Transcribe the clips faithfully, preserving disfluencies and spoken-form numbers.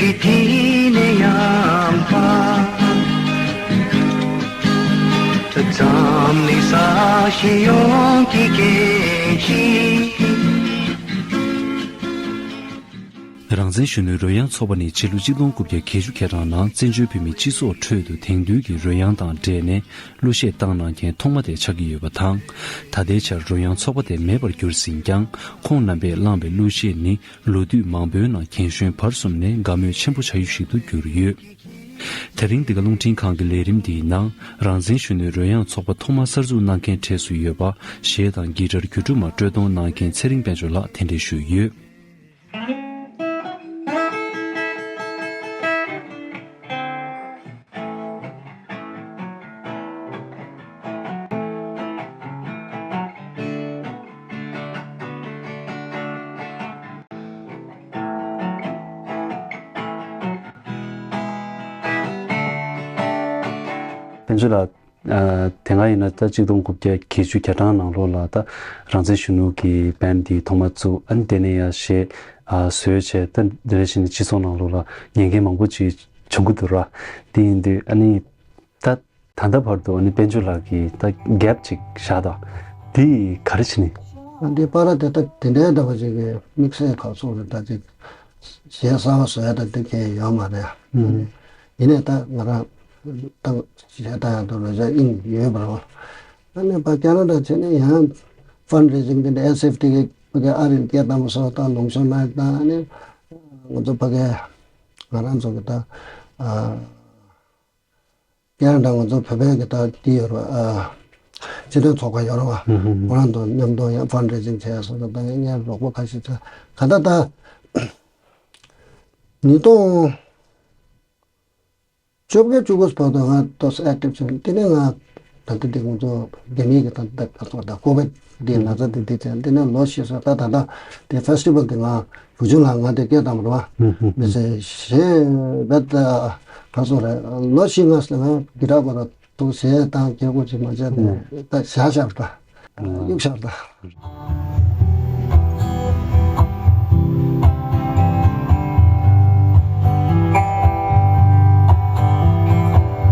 གི་དེ་ནས་ཡང་བ། ད་འཛམ་གླིང་ས་གཞི་ཡོངས་ཀྱི་སྐད་ཅིག་རང་བཙན་གཞོན་ནུའི་རོལ་དབྱངས་ཚོགས་པ་ནི་ཕྱི་ལོ་གཅིག་སྟོང་དགུ་བརྒྱ་བརྒྱད་ཅུ་གྱ་གྲངས་ནང་བཙན་བྱོལ་བོད་མིའི་སྤྱི་ཚོགས་ཁྲོད་དུ་དེང་དུས་ཀྱི་རོལ་དབྱངས་དང་འབྲེལ་ནས་གླུ་གཞས་བཏང་གནང་མཁན་ཐོག་མ་དེ་ཆགས་ཀྱི་ཡོད་པ་དང་། ད་ལྟའི་ཆར་རོལ་དབྱངས་ཚོགས་པ་དེ་མེད་པར་གྱུར་ཟིན་ཀྱང་། ཁོང་རྣམ་པས་བླངས་པའི་གླུ་གཞས་ནི་ལོ་དུས་མང་པོའི་ནང་རྒན་གཞོན་བར་གསུམ་ནས་དགའ་མོས་ཆེན་པོ་བྱ་ཡུལ་ཞིག་ཏུ་གྱུར་ཡོད། དེ་རིང་འདི་ག་རླུང་འཕྲིན་ཁང་གི་ལས་རིམ་འདིའི་ནང་། རང་བཙན་གཞོན་ནུའི་རོལ་དབྱངས་ཚོགས་པ་ཐོག་མར་གསར་འཛུགས་གནང་མཁན་གྲས་སུ་ཡོད་པ། གཞས་དང་གྱི་ཊར་གྱུ་ཊུ་མ་དཀྲོལ་གཏོང་གནང་མཁན་ཚེ་རིང་དཔལ་འབྱོར་ལགས་གདན་འདྲེན་ཞུས་ཡོད། དཔལ་འབྱོར་ལགས། ཨ། དེ་སྔ་ཡིན་ན་ད་གཅིག་སྟོང་དགུ་བརྒྱ་བརྒྱད་ཅུ་གྱ་གྲངས་ནང་ལོགས་ལ་ད་རང་བཙན་གཞོན་ནུ་གི་བན་འདི་ཐོག་མ་བཙུགས། ཨ་ནི་དེ་ནས་ཡང་གཞས་ཨ་བཟོས་བྱས། ད་དེ་འདྲ་བྱས་ནས་སྤྱི་ཚོགས་ནང་ལོགས་ལ་ཉན་མཁན་མང་པོ་ཅིག་བྱུང་གི་འདུག་ར། དེ་ཡིན་དུས་ཨ་ནི་ད་ད་ལྟ་བར་དུ་ཨ་ནི་དཔལ་འབྱོར་ལགས་ཀྱིས་ད་གེབ་ཅིག་བཞག་འདུག་དེ་ག་རེ་བྱས་ནས། ཨ་འདི་པར་དེ་ད་དེ་འདྲའི་འདྲ་བ་ཅིག་གི་དམིགས་བསལ་ཁག་སོགས་རེད། ད་ཅིག་གཞས་གསར་པ་བཟོ་ཡ་ད་དེ་གས་ཡོད་མ་རེད། ཨུམ། ཡིན་ནའི་ད་ང་རང་ད་གཞས་བཏང་ཡ་ད་རོལ་ཆ་དབྱིངས་ཡོད་པ་རེད། ཨ་ནི་ཕར་ཁེ་ན་ཌ་བྱས་ནས་ཡང་ཕན་རེ་ཟིང་དེ་འདྲ་ཨེས་ཨེཕ་ཊི་གི་ཕ་གི་ཨ་རིར་སྐད་བཏང་བ་སོགས་དང་ལུང་ཤོར་ན་ད་ཨ་ནི་ང་ཚོ་ཕ་གི་ང་རང་ཚོ་གི་ད་ཨ། ཡང་ད་ང་ཚོ་བོད་པའི་གི་ད་དེ་ཡོད་རེད་བ། ཨ། སྤྱི་མཐུན་ཚོགས་པ་ཡོད་རེད་བ། ཧུམ་ཧུམ་ཧུམ། ཁོ་རང་ཚོ་མཉམ་དུ་ཡང་ཕན་རེ་ཟིང་བྱས་སོང་ཙང་ད་ངས་རོགས་པ་ཁ་ཤས་བྱས། ག་ད་ད་ཉིས་སྟོང་བཅོ་བརྒྱད་བཅུ་དགུ་བར་དུ་ང་ཏོག་ཙམ་ཨེག་ཊིབ་བྱུང་། དེ་ནས་ང་ད་ལྟ་དེ་ང་ཚོ་རྒྱ་མིའི་གི་ད་ལྟ་ག་ཚོད་ད་ཀོ་བིཌ་དེ་ན་ཚ་དེ་དེ་བྱས། དེ་ནས་ལོ་བཞི་སོང་། ད་ད་ད་དེ་ཕེ་སི་ཊི་བལ་དེ་ང་བུ་ཆུང་ལགས་ང་དེ་སྐད་བཏང་བ་རེད་བ། མི་ཚེ་ཞེ་བད་ག་སོང་རེད། ལོ་བཞི་ང་ང་གི་ཊར་ཁོ་ར་འདུག་ཟེར་དང་ཁྱེད་ཀོ་ཅིག་མ་བྱས་ནས་ད་བཞག་བཞག་ད་གཡུག་བཞག་ད།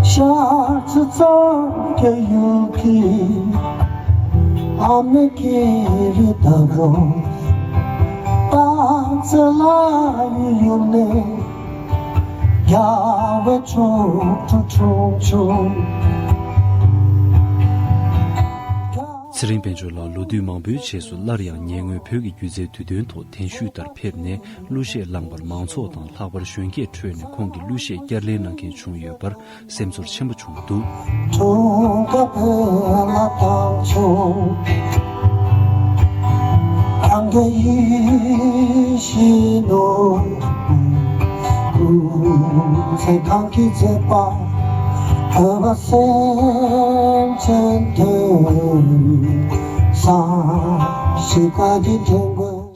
ཤར་ཚེ་ཚོགས་ཀྱི་ཡུལ་གྱི་ཨ་མེ་ཀི་རི་ད་རོ། སྟག་རྩེ་ལ་ཡུལ་ཡུལ་ནས་རྒྱལ་བའི་ཕྱོགས་སུ་ཁྲོ་ཆུང་། ཚེ་རིང་དཔལ་འབྱོར་ལགས་ལོ་དུས་མང་པོའི་རྗེས་སུ་སླར་ཡང་ཉེ་སྔོན་བོད་ཀྱི་སྒྱུ་རྩལ་དུས་སྟོན་ཐོག་གདན་ཞུས་ལྟར་ཕེབས་ནས་གླུ་གཞས་བླངས་པར་མང་ཚོགས་དང་ལྷག་པར་གཞོན་སྐྱེས་ཁྲོད་ནས་ཁོང་གི་གླུ་གཞས་བསྐྱར་ལེན་གནང་མཁན་བྱུང་ཡོད་པར་སེམས་ཚོར་ཆེན་པོ་བྱུང་འདུག་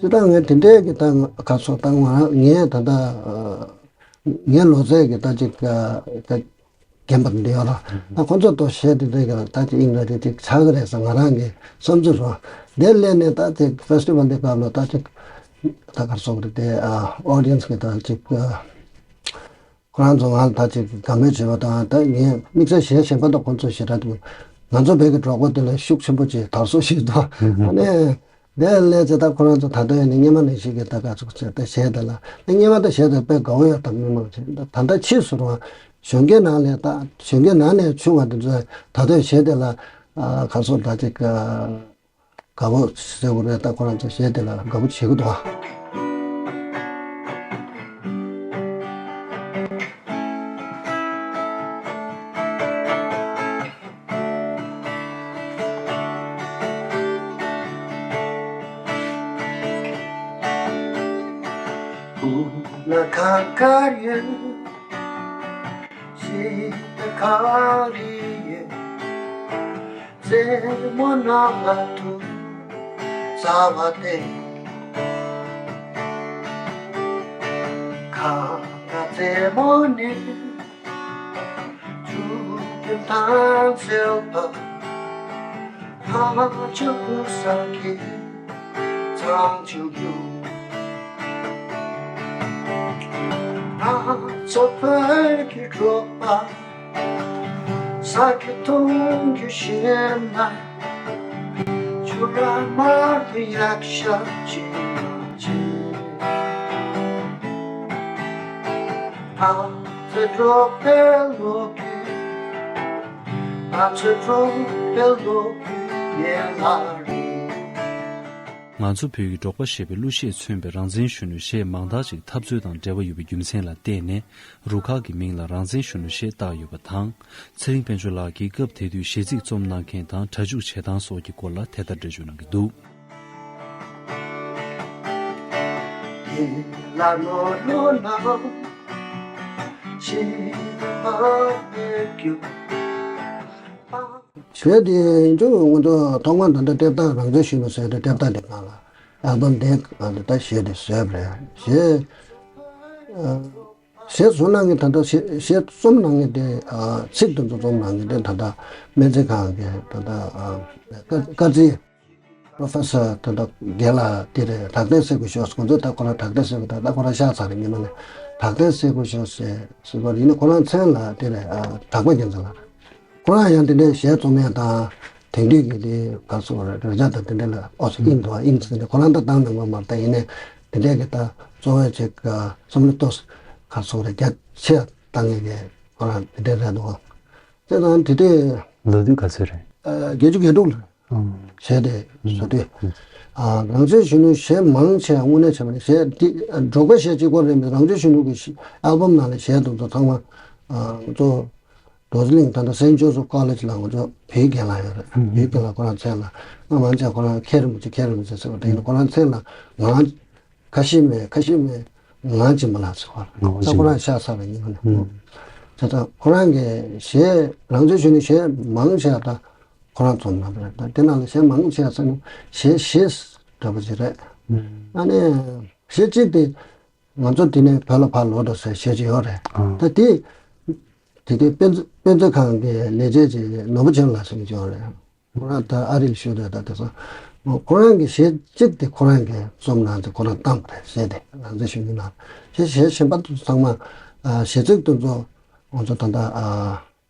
ཅི་ལྟར་ངས་དེ་འདྲའི་གི་ད་ག་ཚོད་ད་ང་ངས་ད་ལྟ་ངའི་ལོ་ཚད་ཀྱི་ད་ཅིག་རྒན་པ་འདི་ཡོད་ར། ད་ཁོ་ཚོ་ཏོག་གཞས་དེ་འདྲའི་གི་ད་ཅིག་དབྱིངས་ལ་དེ་ཅིག་ཆགས་ཀྱི་རེད་ཟེར་ང་རང་གི་བསམ་ཚུལ་རེད། དེ་སླེབས་ནས་ད་ཅིག་ཕེ་སི་ཊི་བལ་འདི་སྐབས་ལ་ད་ཅིག་ད་ག་རེ་ཟེར་དགོས་རེད། དེ་ཨ་ཨོ་ཌི་ཡེན་སི་གི་ད་ཅིག་ཁོ་རང་ཚོ་ང་ལ་ད་ཅིག་དགའ་མོས་བྱེད་པ་དང་། ད་ངས་དམིགས་བསལ་གཞས་གཞན་པ་དང་ཁོང་ཚོ་ཞེ་དྲག་དེ་ང་ཚོ་བོད་ཀྱི་གྲོགས་པོ་དེ་ལ་ཤུགས་ཆེན་པོ་ཅིག་དར་སྲོལ་ཞིག་འདུག་ཨ་ནི་དེ་སླེབས་ཚེ་ད་ཁོ་རང་ཚོ་ད་ལྟ་ཡིན་ན་སྔོན་མ་ནང་བཞིན་གྱི་ད་ག་ཚོད་ཟེར་ད་གཞས་དེ་ལ་ད་སྔོན་མ་ད་གཞས་དེ་དཔེ་དགའ་བོ་ཡོད་ད་མི་མང་ཆེ་ད་ད་ལྟ་ཕྱིས་སུ་རུང་གཞོན་སྐྱེས་ནང་ནས་ད་གཞོན་སྐྱེས་ནང་ནས་ཆུང་བ་དེ་ཚོས་ད་ལྟ་གཞས་དེ་ལ་ཨ་ག་ཚོད་ད་ཅིག་དགའ་བོ་ཟེར་དགོས་རེད། ད་ཁོ་རང་ཚོ་གཞས་དེ་ལ་དགའ་བོ་བྱེད་ཀྱི་འདུག་རྩེ་མོ་ནང་ལ་ཐུག་ཚར་བ་དེ། གངས་དཀར་རྩེ་མོ་ནས་ཆུ་ཀུན་ཐང་ཚལ་བར། ཕ་ཆུ་ཀུ་ས་གི་ཚང་ཆུ་རྒྱུ། ཕ་ སོ་བོད་ཀྱི་འབྲོག་པ། ས་ཁྱི་དུང་གི་ཞེན་ན། ཆུ་ར་དམར་དུ་ཡག་ཤ་ཅི་མ་ཅི། ཨ་ཙི་འབྲོག་པའི་ལོ་རྒྱུས། ཨ་ཙི་འབྲོག་པའི་ལོ་རྒྱུས་ངེད་ལ་རེད། ང་ཚོ་བོད་ཀྱི་འབྲོག་པ་ཞེས་པའི་གླུ་གཞས་མཚོན་པའི་རང་བཙན་གཞོན་ནུ་གཞས་མང་དག་ཅིག་འཐབ་རྩོད་དང་འབྲེལ་བ་ཡོད་པའི་རྒྱུ་མཚན་ལ་བརྟེན་ནས་རུ་ཁག་གི་མིང་ལ་རང་བཙན་གཞོན་ནུ་ཞེས་བཏགས་ཡོད་པ་དང་། ཚེ་རིང་དཔལ་འབྱོར་ལགས་ཀྱིས་སྐབས་དེ་དུས་གཞས་ཚིག་རྩོམ་གནང་མཁན་དང་སྒྲ་འཇུག་བྱེད་སྟངས་སོགས་ཀྱི་སྐོར་ལ་དེ་ལྟར་འགྲེལ་བརྗོད་གནང་གི་འདུག། གཞས་དེ་ཡིན་ཚུལ་ང་ཚོ་ཐོག་མར་ད་ལྟ་དེབ་ཐེར་རང་བཙན་གཞོན་ནུ་ཟེར་ཏེ་དེབ་ཐེར་དེ་ནང་ལ་ཨལ་བམ་དེ་ནང་ལ་ད་གཞས་དེ་བཟོས་པ་རེད། གཞས་གཞས་བཟོ་གནང་མཁན་ད་ལྟ་གཞས་གཞས་རྩོམ་གནང་མཁན་དེ་ཚིག་དེ་ཚོ་རྩོམ་གནང་མཁན་དེ་ད་ལྟ་སྨན་རྩིས་ཁང་གི་ད་ལྟ་བཀའ་བཀའ་བརྩི། Professor ད་ལྟ་རྒན་ལགས་དེ་རེད། གྲགས་ལྡན་སེ་གོལ་ཤོས། ཁོང་ཚོས་ད་ཁོ་རང་གྲགས་ལྡན་སེ་གོལ། ད་ལྟ་ཁོ་རང་གཤགས་ཚར་རེད། ཉི་མ་ནས་གྲགས་ལྡན་སེ་གོལ་ཤོས་ཟེར་ཟེར་བ་ཡིན་ན། ཁོ་རང་མཚན་ལ་དེ་རེད། ཨ། གྲགས་པ་རྒྱལ་མཚན་ལགས་རེད། ཁོ་རང་ཡང་དེ་འདྲའི་གཞས་རྩོམ་ཡག་དང་དེང་དུས་ཀྱི་དེ་ག་སོགས་རེད། རོལ་ཆ་དང་དེ་འདྲ་ལ་ཨོ་སི་ཨིན་འདུག་ཨ། ཨིན་ཟེར་ནས་ཁོ་རང་ད་བཏང་གནང་བ་མ་རེད། ད་ཡིན་ནའི་དེ་འདྲའི་གི་ད་གཙོ་བོའི་ཅིག་བསམ་བློ་གཏོང་ག་སོགས་རེད། རྒྱ་ཆེ་བཏང་ངེས་ཀྱི་ཁོ་རང་དེ་འདྲའི་རེད་འདུག་ཨ། དེ་དང་དེ་དུས་ལོ་དུས་ག་ཚོད་རེད། ཨ། བརྒྱད་ཅུ་གྱ་དྲུག་ལ། ཨང་། གཞས་དེ་བཟོ་དུས། ཨ། རང་བཙན་གཞོན་ནུ་གཞས་མང་ཆེ་བ་དངོས་གནས་བྱས་པ་ནི་གཞས་འདི་འབྲོག་པའི་གཞས་གཅིག་པོ་རེད་མི་འདུག། རང་བཙན་གཞོན་ནུ་གི་ཨལ་བམ་ནང་ལ་གཞས་དེ་ཚོ་ཚང་མ། ཨ། ང་ཚོ་རྡོ་རྗེ་གླིང་ད་ལྟ་Saint Joseph College ལ་ང་ཚོ་བོད་རྒན་ལགས་ཡོད་རེད། བོད་རྒན་ལགས་ཁོ་རང་མཚན་ལ་ང་མང་ཆེ་ཁོ་རང་མཁན་རིན་པོ་ཆེ། མཁན་རིན་པོ་ཆེ་ཟེར་བ་དེ་ཡིན་ན། ཁོ་རང་མཚན་ལ་ངག་ཁ་ཤི་མེད། ཁ་ཤི་མེད། ངག་སྦྱིན་པ་ལགས་ཟེར་བ། ངག་ད་སྦྱིན་པ། ཁོ་རང་གཤགས་ཚར་བ་ཡིན་ནའི། ཨང་། དེ་ལྟར་ཁོ་རང་གི་གཞས་རང་བཙན་གཞོན་ནུའི་གཞས་མང་ཆེ་བ་ད་ཁོ་རང་རྩོམ་གནང་བ་རེད། ད་དེ་ནང་ལ་གཞས་མང་ཆེ་བ་ཟེར་ན་གཞས་གཞས་འདྲ་པོ་ཅིག་རེད། ཨ་ནི་གཞས་གཅིག་དེ་ང་ཚོ་དེ་ནས་བོད་ལ་ཕར་ལོག་འགྲོ་ཟེར་གཞས་ཅིག་ཡོད་རེད། ཨང་། ད་དེ་དེ་དུས་དཔེ་མཛོད་དཔེ་མཛོད་ཁང་གི་ལས་བྱེད་ཅིག་ནོར་བུ་ཆོས་ལགས་ཟེར་མཁན་ཅིག་ཡོད་རེད། ཁོ་རང་ད་ཨ་རིར་བཞུགས་རེད། ད་དེ་ཚོ་ཁོ་རང་གི་གཞས་གཅིག་དེ་ཁོ་རང་གིས་རྩོམ་གནང་སྟེ་ཁོ་རང་བཏང་བ་རེད། གཞས་དེ་རང་བཙན་གཞོན་ནུའི་ནང་། གཞས་གཞས་གཞན་པ་དེ་ཚོ་ཚང་མ་ཨ་གཞས་ཚིག་དེ་ཚོ་ང་ཚོ་ད་ལྟ་ཨ་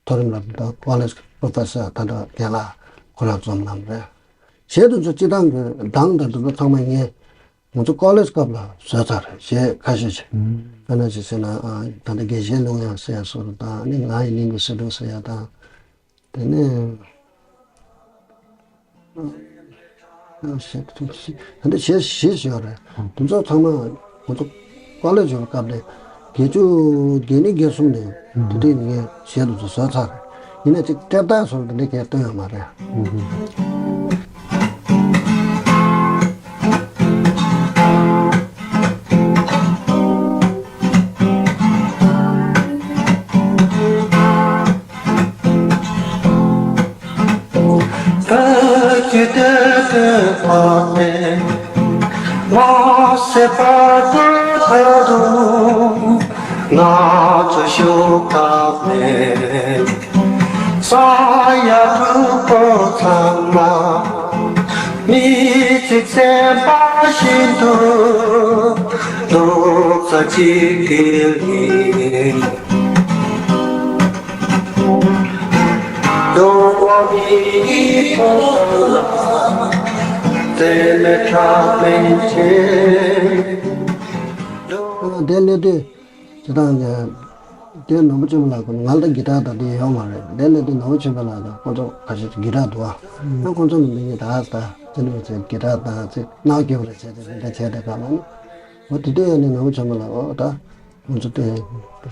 མཐོ་རིམ་སློབ་གྲྭ་ཀོ་ལེཇ་པོ་རོ་ཕེ་སར་ད་ལྟ་རྒན་ལགས་ཁོ་རང་རྩོམ་གནང་བ་རེད། གཞས་དེ་ཚོ་སྤྱིར་བཏང་གི་གདངས་དང་དེ་ཚོ་ཚང་མ་ངས་ང་ཚོ་ཀོ་ལེཇ་སྐབས་ལ་བཟོས་ཚར་རེད། གཞས་ཁ་ཤས་ཤིག། ཨང་། དཔེར་ན་ཅིག་བྱས་ན་ཨ་ད་ལྟ་དགེ་བཤེས་ལུང་དབྱངས་ཟེར་ཡ་སོགས་དང་། ཨ་ནི་ང་ཡི་གླིང་གི་ཟེར་སྒྲོན་ཟེར་ཡ་དང་། དེ་ནས་ཨ་ཞེས་ད་ལྟ་གཞས་བཞི་ཞིག་ཡོད་རེད། དེ་ཚོ་ཚང་མ་ང་ཚོ་ཀོ་ལེཇ་ཡོད་པའི་སྐབས་ལ་བརྒྱད་ཅུ་གྱ་གཉིས་གྱ་གསུམ་ནས་དེ་དུས་ངས་གཞས་དེ་ཚོ་བཟོས་ཚར་རེད། ཡིན་ནའི་ཅིག་དེབ་ཐེར་སོགས་དེ་འདྲ་གས་བཏོན་ཡོད་མ་རེད། བོད་ཀྱི་སྟོད་གཡོགས་ཕ་མས་མ་བསད་པར་ད་དུང་ང་ཚོ་ཤོག་ཁག་མེད། ས་ཡ་དྲུག་པོ་ཚང་མ་མི་གཅིག་བཙན་པ་བཞིན་དུ་རྡོག་རྩ་གཅིག་གི་ལས། དེ་སླེབས་དུས་ཇི་ལྟར་ཀྱང་དེ་ནོར་བུ་ཆོས་འཕེལ་ལགས་ཁོ་ང་ལ་ད་གི་ཏར་དང་དེ་ཡོད་མ་རེད། དེ་སླེབས་དུས་ནོར་བུ་ཆོས་འཕེལ་ལགས་དང་ཁོང་ཚོ་ཁ་ཤས་གི་ཏར་འདུག་ཨ། ཨ་ཁོང་ཚོ་ནི་མི་ངན་ད་ད་དེ་ནི་ཚེ་གི་ཏར་དང་ཚེ་གནག་སྐྱོ་རེད་ཟེར་ཏེ་དེ་འདྲ་བྱས་ཏེ་ག་ལ་ནི། འོ་དེ་དུས་ཡང་ནི་ནོར་བུ་ཆོས་འཕེལ་ལགས་འོ་ད། ང་ཚོ་དེ་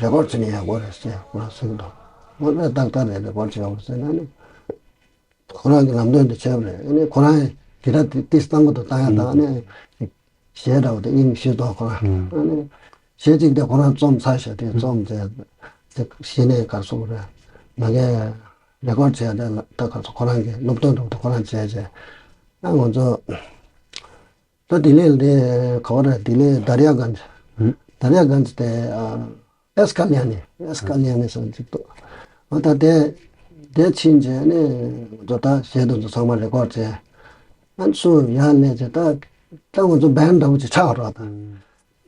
རེ་ཀོར་བྱེད་ནས་ཡག་པོ་རེད་ཟེར་ཁོ་རང་གསུངས་འདུག། ང་ལ་ཏག་ཏག་རེད། རེ་ཀོར་བྱེད་ཡག་པོ་ཟེར་ན་ནི་ཁོ་རང་གི་ལམ་སྟོན་དེ་བྱས་པ་རེད། ཨ་ནི་ཁོ་རང་གི་ཏར་དེ་ཏིས་བཏང་གི་འདུག་བཏང་ཡག་དང་། ཨ་ནི་གཞས་འདྲ་བོ་དེ་དབྱིངས་ཤེས་རྟོགས་ཁོ་རང་། ཨ་ནི་གཞས་གཅིག་དེ་ཁོ་རང་རྩོམ་ཚར་ཤག། དེ་རྩོམ་དེ་དེ་གཞི་ནས་གར་སོང་རེད། མ་གི་རེ་ཀོར་བྱས་དེ་ད་གར་སོང་། ཁོ་རང་གི་སློབ་སྟོན་འདྲ་བོ་དེ་ཁོ་རང་བྱས་བྱས། ཨ་ང་ཚོ། ད་ལྡི་ལི་ལ་དེ་ག་བ་རེད། ལྡི་ལི་དར་ཡ་གན་ཇི། དར་ཡ་གན་ཇི་དེ་ཨ་ཨེས་ཀ་ལི་ཡ་ནི། ཨེས་ཀ་ལི་ཡ་ནི་ཟེར་ཅིག་འདུག། འོ་ད་དེ་དེ་ཕྱིན་རྗེས་ནས་ང་ཚོ་ད་གཞས་དེ་ཚོ་ཚང་མ་རེ་ཀོར་བྱས། ཨ་ཚུར་ཡར་སླེབས་རྗེས་ད་ད་ང་ཚོ་བེན་ཌི་འདྲ་བོ་ཅིག་ཆགས་རོགས་དང་།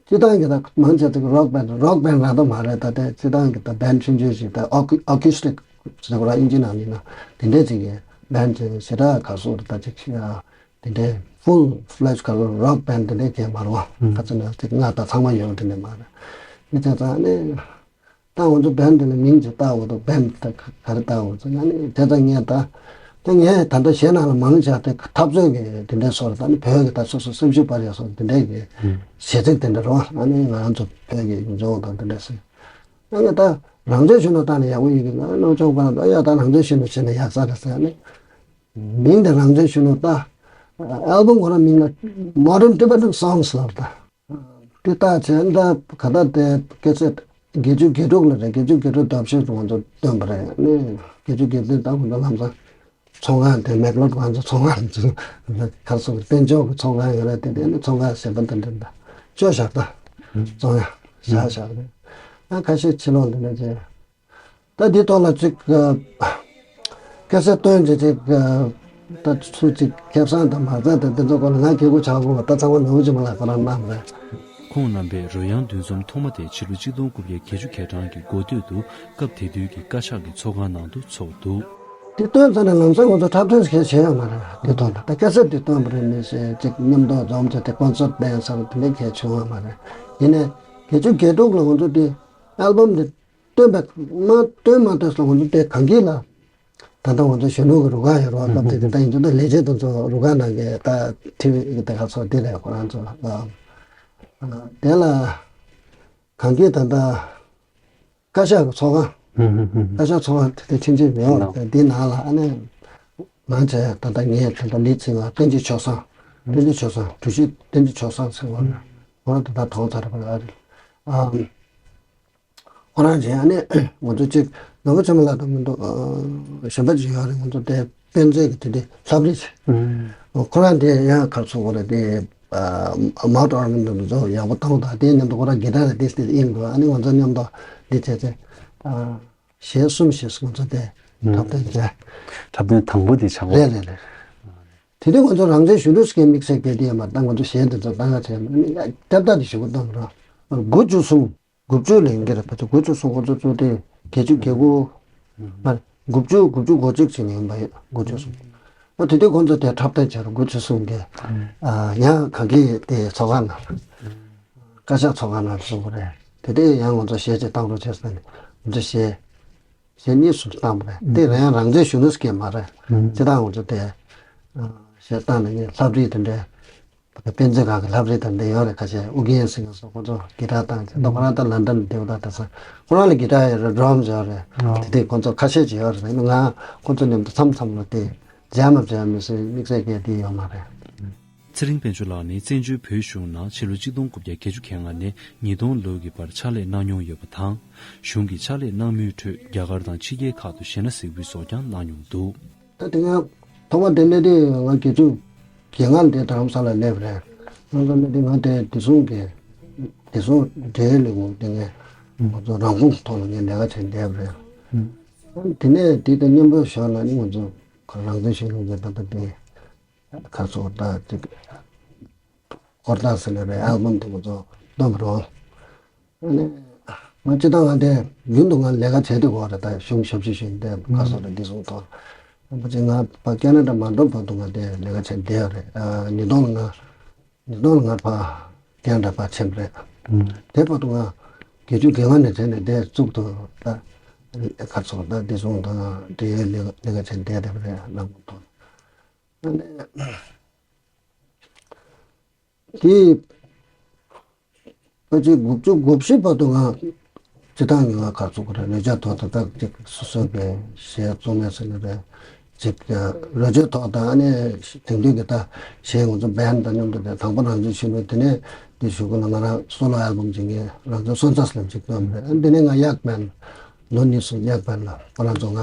སྤྱིར་བཏང་གི་ད་མང་ཆེ་ཚིག་རོག་བན་རོག་བན་རང་ད་མ་རེད། ད་དེ་སྤྱིར་བཏང་གི་ད་བན་ཆུང་ཆུང་ཞིག་ད་ཨོ་ཁུ་ཨོ་ཁུ་སི་ཊིག་ཟེར་བ་ཨིན་ཇི་ནང་ནས་ན་དེ་འདྲས་ཅིག་གི་བན་ཅིག་ཞེ་དྲག་ག་སོགས་རེད། ད་ཅིག་དེ་འདྲས་ཕུལ་ཕུལ་ལེཇ་ག་རོ་རོག་བན་དེ་འདྲས་གས་མ་རེད་བ། ཁ་ཚོན་ན་ཅིག་ང་ད་ཚང་མ་ཡོད་དེ་འདྲས་མ་རེད། མི་ཚེ་ཙང་ནས། ད་ང་ཚོ་བན་དེ་ལ་མིང་ཅིག་བཏགས་འོ་དོ། བན་ད་ག་རེ་བཏགས་འོ་ཟེར་ན་ནི་དེ་ད་ངས་ད་ད་ངས་ད་ལྟ་གཞས་ནང་ལ་མང་ཆེ་དེ་འཐབ་རྩོད་ཀྱི་དེ་འདྲའི་སོར་ད་ནི་བོད་ཀྱི་ད་སོ་སོ་སེམས་ཤུགས་སྤར་ཡ་སོགས་དེ་འདྲའི་གི་གཞས་ཚིག་དེ་འདྲ་རོ། ཨ་ནི་ང་རང་ཚོ་བོད་ཀྱི་ཡུལ་ལྗོངས་དང་དེ་འདྲ་ཟེར། ཨ་ངས་ད་རང་བཙན་གཞོན་ནུ་བཏགས་ནས་ཡག་པོ་ཡིན་གི་ང་ནོར་ཅོག་པ་ན་ད་ཡ་ད་རང་བཙན་གཞོན་ནུ་བྱས་ན་ཡག་ས་རེད་ཟེར། ཨ་ནི་མིང་དེ་རང་བཙན་གཞོན་ནུ་ད་ཨལ་བམ་ཁོ་རང་མིང་ལ་Modern Tibetan Songs ལབ་ད། དེ་ལྟར་བྱས་ན་ད་ག་ད་དེ་སྐད་ཆ་བརྒྱད་ཅུ་གྱ་དྲུག་ལ་རེད། བརྒྱད་ཅུ་གྱ་དྲུག་ཟླ་བཞི་ལ་ང་ཚོ་བཏོན་པ་རེད། ནི་བརྒྱད་ཅུ་གྱ་བདུན་ད་ང་ཚོ་ལམ་སང་ཚོང་ཁང་དེ་མེག་ལོར་ང་ཚོ་ཚོང་ཁང་ཚོ་གར་སོང་དཔལ་འབྱོར་གྱི་ཚོང་ཁང་ཡོད་རེད། དེ་དེ་ནི་ཚོང་ཁང་གཞན་པ་དེ་འདྲ་ད་བཅོས་བཞག་ད་བཙོང་ཡ་བཞག་བཞག་རེད། ཨ་ཁ་ཤས་ཕྱི་ལོགས་འདི་ནས་བྱས། ད་འདི་ཐོག་ལ་ཅིག་ཨ། སྐད་ཆ་བཏོན་ཅིག་ཅིག་ཨ། ད་ཚུར་ཅིག་ཁེ་བཟང་དང་མ་རྩ་དང་དེ་ཚོ་སྐོར་ལ་ང་གི་གུ་ཆག་གོ་ད་ཚང་མ་ནུ་ཅི་མ་ལ་ཁོ་རང་གནང་རེད། ཁོང་རྣམ་པས་རོལ་དབྱངས་འདུ་འཛོམས་ཐོག་མ་དེ་ཕྱི་ལོ་གཅིག་སྟོང་དགུ་བརྒྱ་བརྒྱད་ཅུ་གྱ་གྲངས་ཀྱི་འགོ་སྟོད་དུ་སྐབས་དེ་དུས་ཀྱི་བཀའ་ཤག་གི་ཚོགས་ཁང་ནང་དུ་ཚོགས་འདུག་དེ་བཏོན་ཚར་ནས་ལམ་སང་ང་ཚོ་འཁྲབ་སྟོན་གས་བྱས་ཡོད་མ་རེད། དེ་ཐོག་ལ་ད་སྐད་ཆ་དེ་བཏོན་པ་རེད། མི་ཞེས་ཅིག་མཉམ་དུ་འཛོམས་བྱས་ཏེ་ཀོན་སར་ཊི་ལྡན་ས་རུ་དེ་འདྲ་གས་བྱུང་ཡོད་མ་རེད། ཡིན་ནའི་བརྒྱད་ཅུ་གྱ་དྲུག་ལ་ང་ཚོ་དེ་ཨལ་བམ་དེ་བཏོན་པའི་མ་བཏོན་མ་ཐག་ལ་ང་ཚོ་དེ་གངས་སྐྱིད་ལ་ད་ལྟ་ང་ཚོ་གཞོན་ནུ་གི་རུ་ཁག་ཡོད་རེད་བ། སྐབས་དེ་དེ་ད་ཡིན་ཚོ་ད་ལས་བྱེད་དེ་ཚོ་རུ་ཁག་ནང་གི་ད་ཐི་ཝི་གི་དེ་ག་ཚོ་དེ་ལས་ཁོ་རང་ཚོ་ལ་དེ་ལ་གངས་སྐྱིད་ད་ལྟ་བཀའ་ཤག་གི་ཚོགས་ཁང་། བཀའ་ཤག་ཚོགས་ཁང་དེ་དེ་ཕྱིན་ཆད་མེད་བ། དེ་ནང་ལ་ཨ་ནི་མང་ཆེ་ད་ལྟ་ངས་ད་ལྟ་ལི་ཚེ་ང་བསྟན་འཛིན་ཆོས་བཟང་། བསྟན་འཛིན་ཆོས་བཟང་། དྲུག་ཤི་བསྟན་འཛིན་ཆོས་བཟང་ཟེར་བ་ཁོ་རང་ད་ལྟ་གྲོངས་ཚར་བ་རེད། ཨ། ཁོ་རང་གིས་ཨ་ནི་ང་ཚོ་གཅིག་ནོར་བུ་ཆེན་མོ་ལགས་དང་མི་འདུག་གཞན་པ་ཅིག་ཡོད་རེད། ང་ཚོ་དེ་དཔེ་མཛོད་ཀྱི་དེ་དེ་ལྷ་བྲིས་ཁོ་རང་དེ་ཡང་གར་སོང་བ་རེད། དེ་མའོ་ཊི་ཨོར་གན་དེ་ཚོ་ཡག་པོ་བཏང་དང་དེ་མཉམ་དུ་ཁོ་རང་གི་ཊར་དེ་དེ་ཨིན་འདུག་ཨ་ནི་ང་ཚོ་མཉམ་དུ་འདི་བྱས་ཚེ་གཞས་གསུམ་ཞིག་ང་ཚོ་དེ་འཁྲབ་སྟོན་བྱས། འཁྲབ་སྟོན་དང་པོ་དེ་ཆགས་པ་རེད། རེད་རེད་རེད། དེ་དུས་ང་ཚོ་རང་བཙན་གཞོན་ནུ་ཟེར་མཁན་དམིགས་བསལ་གྱི་དེ་ཡོད་མ་རེད། ད་ང་ཚོ་གཞས་དེ་ཚོ་བཏང་ཡ་བྱས་ནས་ཨ་ནི་ཡ་ལྟ་བ་དེ་ཞུ་གི་འདུག་ར། དགུ་བཅུ་གསུམ། དགུ་བཅུ་ལ་ཡིན་གྱི་རེད་པ། དགུ་བཅུ་གསུམ་ཁོ་ཚོ་ཚོ་དེ་བརྒྱད་ཅུ་གྱ་དགུ། མ་རེད། དགུ་བཅུ་དགུ་བཅུ་གོ་གཅིག་ཅིག་ནས་ཡིན་པ་ཡོད། དགུ་བཅུ་གསུམ། ཨ་དེ་དུས་ཁོ་ཚོ་དེ་འཁྲབ་སྟོན་བྱས་རུ་དགུ་བཅུ་གསུམ་གྱི་ཨ་ཡང་གང་གི་དེ་ཚོགས་ཁང་ནང་བཀའ་ཤག་ཚོགས་ཁང་ནང་སོང་བ་རེད། དེ་དུས་ཡང་ང་ཚོ་གཞས་ཅིག་བཏང་རོགས་བྱས་ཟེར་ནས་ང་ཚོ་གཞས་གཞས་གཉིས་གསུམ་བཏང་བ་རེད། དེ་རང་ཡང་རང་བཙན་གཞོན་ནུ་ཟེར་མཁན་མ་རེད། སྤྱིར་བཏང་ང་ཚོ་དེ་གཞས་བཏང་ནས་ངས་ལྷ་བྲིས་དེ་འདྲའི། དཔེ་མཛོད་ཁང་གི་ལྷ་བྲིས་དང་འདི་ཡོད་རེད། ཁ་ཤས་ཨུ་རྒྱན་སིང་སོགས་ཁོ་ཚོ་གི་ཊར་བཏང་བྱས། ད་ཁོ་རང་ད་ལན་ཌན་བསྡད་པ་ད་དེང་སང་ཁོ་རང་ལ་གི་ཊར་ཡོད་རེད། ཌྲམ་ཡོད་རེད། དེ་དེ་ཁོ་ཚོ་ཁ་ཤས་ཅིག་ཡོད་རེད། ཡིན་ན་ང་ཁོ་ཚོ་མཉམ་དུ་མཚམས་མཚམས་ལ་དེ་མཇལ་མ་མཇལ་མི་སྲིད། དམིགས་བསལ་གྱི་དེ་ཡོད་མ་རེད། ཚེ་རིང་དཔལ་འབྱོར་ལགས་ནི་བཙན་བྱོལ་བོད་གཞུང་ནང་ཕྱི་ལོ་གཅིག་སྟོང་དགུ་བརྒྱ་བརྒྱད་ཅུ་གྱ་ལྔ་ནས་ཉིས་སྟོང་ལོ་གི་བར་ཕྱག་ལས་གནང་མྱོང་ཡོད་པ་དང་། གཞུང་གི་ཕྱག་ལས་གནང་མུས་ཁྲོད་རྒྱ་གར་དང་ཕྱི་རྒྱལ་ཁག་ཏུ་གཞས་སྣ་གཟིགས་འབུལ་སོགས་ཀྱང་གནང་མྱོང་འདུག་ད་དེ་སྔ་ཐོག་མ་དེ་གནས་དུས་ང་བརྒྱད་ཅུ་གྱ་ལྔ་ལ་དེ་རྡ་རམ་ས་ལ་སླེབས་རེད། རྡ་རམ་ས་ལ་དེ་ང་དེ་བདེ་སྲུང་གི་བདེ་སྲུང་འབྲེལ་ཡོད་ལས་ཁུངས་དེ་ནས་ང་ཚོ་རང་ཁོངས་ཐོག་ལ་ངས་ལས་ཀ་བྱས་བསྡད་པ་རེད། དེ་ནས་དེ་དང་མཉམ་པོ་ཞོར་ལ་ནི་ང་ཚོ་རང་བཙན་གཞོན་ནུ་ལས་ད་ལྟ་དེ་ཁ་སོ་ད་ཅིག་སྐོར་ཐག་ཟེར་ནས་རེད། ཨལ་བམ་དེ་ང་ཚོ་བཏོན་པ་རེད། ཨ་ནི་ང་སྤྱིར་བཏང་ང་དེ་རྒྱུན་དུ་ང་ལས་ཀ་བྱེད་དུས་གོ་རེད། ད་གཞུང་ཞབས་ཕྱི་ཞུས་ཏེ་ཁ་སོ་རེད། འདི་སོང་ཐོག་ཕལ་ཆེར་ང་ཕ་ཁེ་ན་ཌ་མ་འགྲོ་བར་དུ་ང་དེ་ལས་ཀ་བྱས་བསྡད་ཡོད་རེད། ཨ་ཉིས་སྟོང་ལ་ང་ཉིས་སྟོང་ལ་ང་ཕ་ཁེ་ན་ཌ་ཕར་ཕྱིན་པ་རེད། དེ་བར་དུ་ང་བརྒྱད་ཅུ་གྱ་ལྔ་ནས་བྱས་ནས་དེ་གཙུག་ཏུ་ད་ཁ་སོ་ད་འདི་སོང་ད་འབྲེལ་ཡོད་ལས་ལས་ཀ་བྱས་བསྡད་བསྡད་པ་རེད། ནང་དུ་ཨ་ནི། དེ་ཕལ་ཆེར་དགུ་བཅུ་གོ་བཞི་བར་དུ་ང་སྤྱིར་བཏང་གི་ང་ག་ཚོད་གོ་རེད། རོལ་ཆ་ཐོག་ཏུ་ད་ཅིག་སོ་སོའི་གི་གཞས་རྩོམ་ཡ་ཟེར་ནི་རེད། ཅིག་རོལ་ཆའི་ཐོག་ད་ཨ་ནི་དེང་དུས་ཀྱི་ད་གཞས་ང་ཚོ་བན་དང་མཉམ་དུ་དེ་དང་པོ་རང་བྱུང་ཆེན་མོའི་དེ་ནས་དེ་གཞུག་གུ་ལ་ང་རང་སོ་ལོ་ཨལ་བམ་ཅིག་ངས་རང་ཚོ་སོན་རྩ་ལ་ཅིག་བཏོན་པ་རེད། ཨ་ནི་དེ་ནས་ང་གཡག་བན་ལོ་གཉིས་སུ་གཡག་བན་ལ་ཁོ་རང་ཚོ་ང་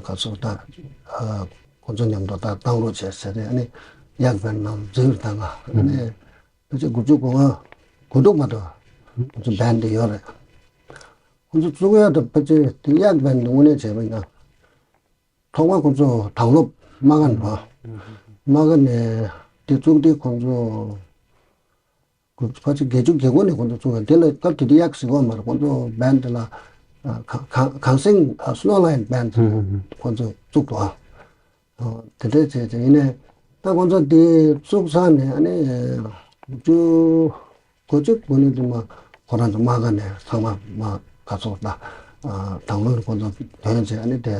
ག་ཚོད་ད་ཁོ་ཚོ་མཉམ་དུ་ད་བཏང་རོགས་བྱས་ཟེར་ཏེ་ཨ་ནི་གཡག་བན་ནང་འཛུལ་བཏང་ང་ཨ་ནི། ཕལ་ཆེར་དགུ་བཅུ་གོ་ལྔ་གོ་དྲུག་མ་གཏོགས་ཁོ་ཚོ་བན་དེ་ཡོད་རེད། ཁོ་ཚོ་བཙུགས་ཡག་དང་ཕལ་ཆེར་དེ་གཡག་བན་དེ་དངོས་གནས་བྱས་པ་ཡིན་ན་ཐོག་མ་ཁོ་ཚོ་དྭང་སློབ་སྨར་ཁམས་ནས་རེད། སྨར་ཁམས་ནས་དེ་བཙུགས་དུས་ཁོ་ཚོ་ ཕལ་ཆེར་བརྒྱད་ཅུ་གྱ་དགུ་ནས་ཁོང་ཚོ་བཙུགས་པ་དེ་ལ་སྐབས་དེ་དུས་གཡག་ཟེར་གྱི་ཡོད་མ་རེད། ཁོང་ཚོ་བན་དེ་ལ་ཨ་གངས་གངས་གངས་སེང་ཨ་སྣོ་ལ་ཡོན་བན་ཁོང་ཚོ་བཙུགས་འདུག་ཨ། དེ་འདྲ་བྱས་བྱས་ཡིན་ནའི་ད་ཁོང་ཚོ་དེ་བཙུགས་ཚར་ནས་ཨ་ནི་དགུ་བཅུ་གོ་གཅིག་གོ་གཉིས་དུ་མ་ཁོ་རང་ཚོ་དམག་སྒར་ནས་ཚང་མ་མ་ག་ཚོད་ད་དང་ལོ་ཁོང་ཚོ་ཐོན་བྱས་ཨ་ནི་དེ་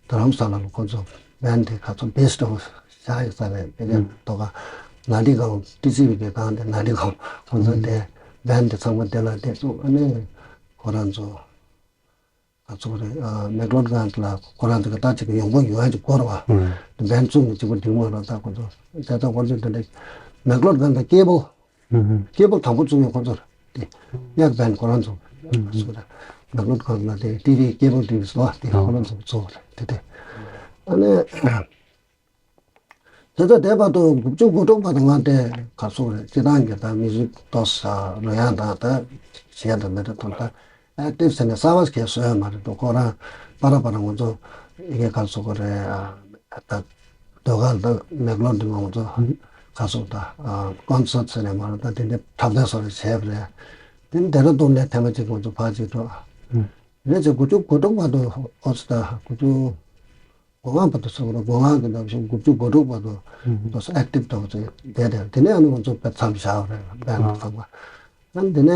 རྡ་རམ་ས་ལ་ལ་ཁོང་ཚོ་བན་དེ་ག་ཚོད་བེ་སི་ཊི་ཨོཕ་བཞག་ཡོད་ས་རེད། དེ་ནས་ཐོག་ཁ་ན་ལི་སྒང་ཏི་སི་བི་གི་སྒང་དེ་ན་ལི་སྒང་ཁོང་ཚོ་དེ་བན་དེ་ཚང་མ་དེ་ལ་དེ་བཙུགས་ཨ་ནི་ཁོ་རང་ཚོ། ང་ཚོ་རེད། ཨ་མེག་ལོཌ་སྒང་ལ་ཁོ་རང་ཚོ་གི་ད་ཅིག་ཡོང་སྒོ་ཡོང་ཡ་ཅིག་དགོས་རེད་བ། ཨུམ། བན་བཙུགས་ནས་གཅིག་པུ་འགྲིག་མ་རེད། ད་ཁོ་ཚོ་དེ་ཚོ་ཁོ་ཚོ་དེ་འདྲ་མེག་ལོཌ་སྒང་ལ་ཀེ་བལ། ཨུམ། ཀེ་བལ་དང་པོ་བཙུགས་ཡོད་ཁོ་ཚོ་རེད། དེ་གཡག་བན་ཁོ་རང་ཚོ་ཨུམ། བཙུགས་རེད། མེག་ལོཌ་སྒང་ལ་དེ་ཊི་ཝི་ཀེ་བལ་ཊི་ཝི་ཟེར་བ་དེ་ཨ་ཁོ་རང་ཚོ་བཙུགས་རེད་དེ་དེ། ཨ་ནི། དེ་ཚོ་དེ་བར་དུ་དགུ་བཅུ་གོ་དྲུག་བར་དུ་ང་དེ་ག་ཚོད་རེད། སྤྱིར་བཏང་གི་ད་མིའུ་ཟིག་ཏོག་ཙམ་རོལ་དབྱངས་དང་ད་གཞས་དང་མི་འདྲ་ཐོག་ད་ཨེག་ཊིབ་ཟེར་ནས་གསར་བ་གས་བཟོས་ཡོད་མ་རེད་འདུག་ཁོ་རང་པ་ར་པ་ར་ང་ཚོ་ཡི་གེ་ག་ཚོད་གོ་རེད། ད་ཟློས་གར་ད་མེག་ལོ་འདི་ང་ཚོ་ག་ཚོད་ད་ཀོན་སར་ཊི་ཟེར་ནས་མ་རེད། ད་དེ་འདྲ་འཁྲབ་སྟོན་བཟོ་རེ་བྱས་པ་རེད། དེ་ནི་དེ་ར་ཏུང་ནས་ཐེངས་མ་གཅིག་ང་ཚོ་ཕར་གཅིག་འགྲོ་རེད་ཚེ་དགུ་བཅུ་གོ་དྲུག་བར་དུ་ཨོ་ཙི་ད་དགུ་བཅུ། སྒོ་ང་བར་དུ་སོང་ར་སྒོ་ང་གི་འདབས་ཤིང་དགུ་བཅུ་གོ་དྲུག་བར་དུ་ཨུ་ཧུ། ཏོག་ཙམ་ཨེག་ཊིབ་ཏོག་ཙམ་བསྡད་དེ་དེ་ནས་ཨ་ནི་ང་ཚོ་དཔེ་མཚམས་བཞག་རེད་བན་ཨ་ཚང་མ། ཨ་ནི་དེ་ནས་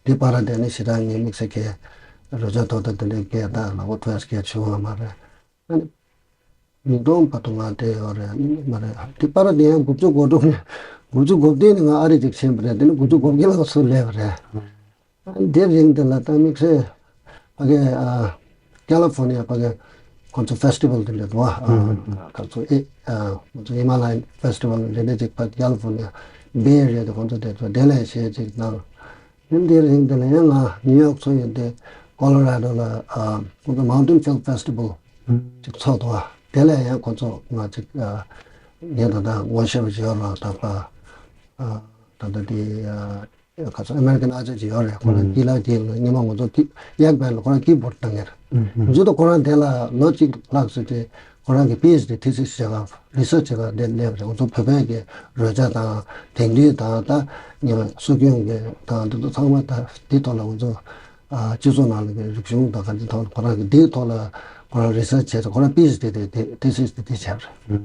དེ་བར་དེ་ནས་ཞེ་དྲག་ངའི་དམིགས་བསལ་གྱི་རོལ་ཆ་ཏོག་ཏོག་དེ་འདྲའི་སྐད་དང་ལག་པ་ཐོས་སྐད་བྱུང་བ་མ་རེད། ཨ་ནི་ཉིས་སྟོང་བར་དུ་ང་བསྡད་ཡོད་རེད། ཨ་ནི་མ་རེད་དེ་བར་དེ་ཡང་དགུ་བཅུ་གོ་དྲུག་ནས་དགུ་བཅུ་གོ་བདུན་ནས་ང་ཨ་རི་ཅིག་ཕྱིན་པ་རེད། དེ་ནི་དགུ་བཅུ་གོ་བརྒྱད་ལ་ང་ཚུར་སླེབས་པ་རེད། ཨ། དེ་རིང་དེ་ལ་ད་དམིགས་བསལ་ཕ་གི་ཨ་ཀ་ལི་ཧྥོར་ནི་ཡ་ཕ་གི་ཁོང་ཚོ་ཕེ་སི་ཊི་བལ་དེ་འདྲ་འདུག་ཨ། ཨ་ཁོང་ཚོ་ཨེ་ཨ་ཁོང་ཚོ་ཧི་མ་ལ་ཡན་ཕེ་སི་ཊི་བལ་འདི་འདྲ་ཅིག་ཕ་ཀ་ལི་ཧྥོར་ནི་ཡ་བེ་ཨེ་རི་ཡ་དེ་ཁོང་ཚོ་དེ་ཚོ་དེ་ལ་གཞས་ཅིག་གནང་། དེ་རིང་དེ་ལ་ཡང་ང་ནིའུ་ཡོག་ཚུར་ཡོང་དེ་ཀོ་ལོ་ར་ཌོ་ལ་ཨ་ཁོང་ཚོ་མའུན་ཊེན་ཕིལ་ཕེ་སི་ཊི་བལ་ཅིག་ཚོགས་འདུག་ཨ། དེ་ལ་ཡང་ཁོང་ཚོ་ང་ཅིག་ཨ་ངས་ད་ལྟ་ངོ་ཤེས་པ་ཅིག་ཡོད་རེད། ད་ཕ་ཨ་ད་ལྟ་དེ་ཨ། ག་ཚོད་ཨ་མེ་རི་ཀན་ཨར་ཊིསི་ཅིག་ཡོད་རེད། ཁོ་རང་ཨུམ། དཀྱིལ་ལ་དཀྱིལ་ལ་ཉི་མ་ང་ཚོ་དཀྱིལ་གཡག་བན་ལ་ཁོ་རང་ཀི་བོར་ཌི་བཏང་ཡོད་རེད། ཨུམ། ཨུམ། མཇུག་ཏུ་ཁོ་རང་དེ་ལ་ལོ་གཅིག་ལྷག་ཙམ་དེ་ཁོ་རང་གི་པི་ཨེཆ་ཌི་ཐི་སིས་བྱེད་ག་རི་སར་ཆི་བྱེད་ག་དེ་སླེབས་རེད། ང་ཚོ་བོད་པའི་གི་རོལ་ཆ་དང་དེང་དུས་དང་ད་ཉི་མ་སྲོལ་རྒྱུན་གི་དང་དེ་ཚོ་ཚང་མ་ད་དེ་ཐོག་ལ་ང་ཚོ་ཨ་སྤྱི་ཚོགས་ནང་ལ་གི་རིག་གཞུང་དང་ག་ཚོད་ཐོག་ལ་ཁོ་རང་གི་དེའི་ཐོག་ལ་ཁོ་རང་རི་སར་ཆི་བྱས་ཏེ་ཁོ་རང་པི་ཨེཆ་ཌི་དེ་དེ་ཐི་སིས་དེ་དེ་བྱས་པ་རེད།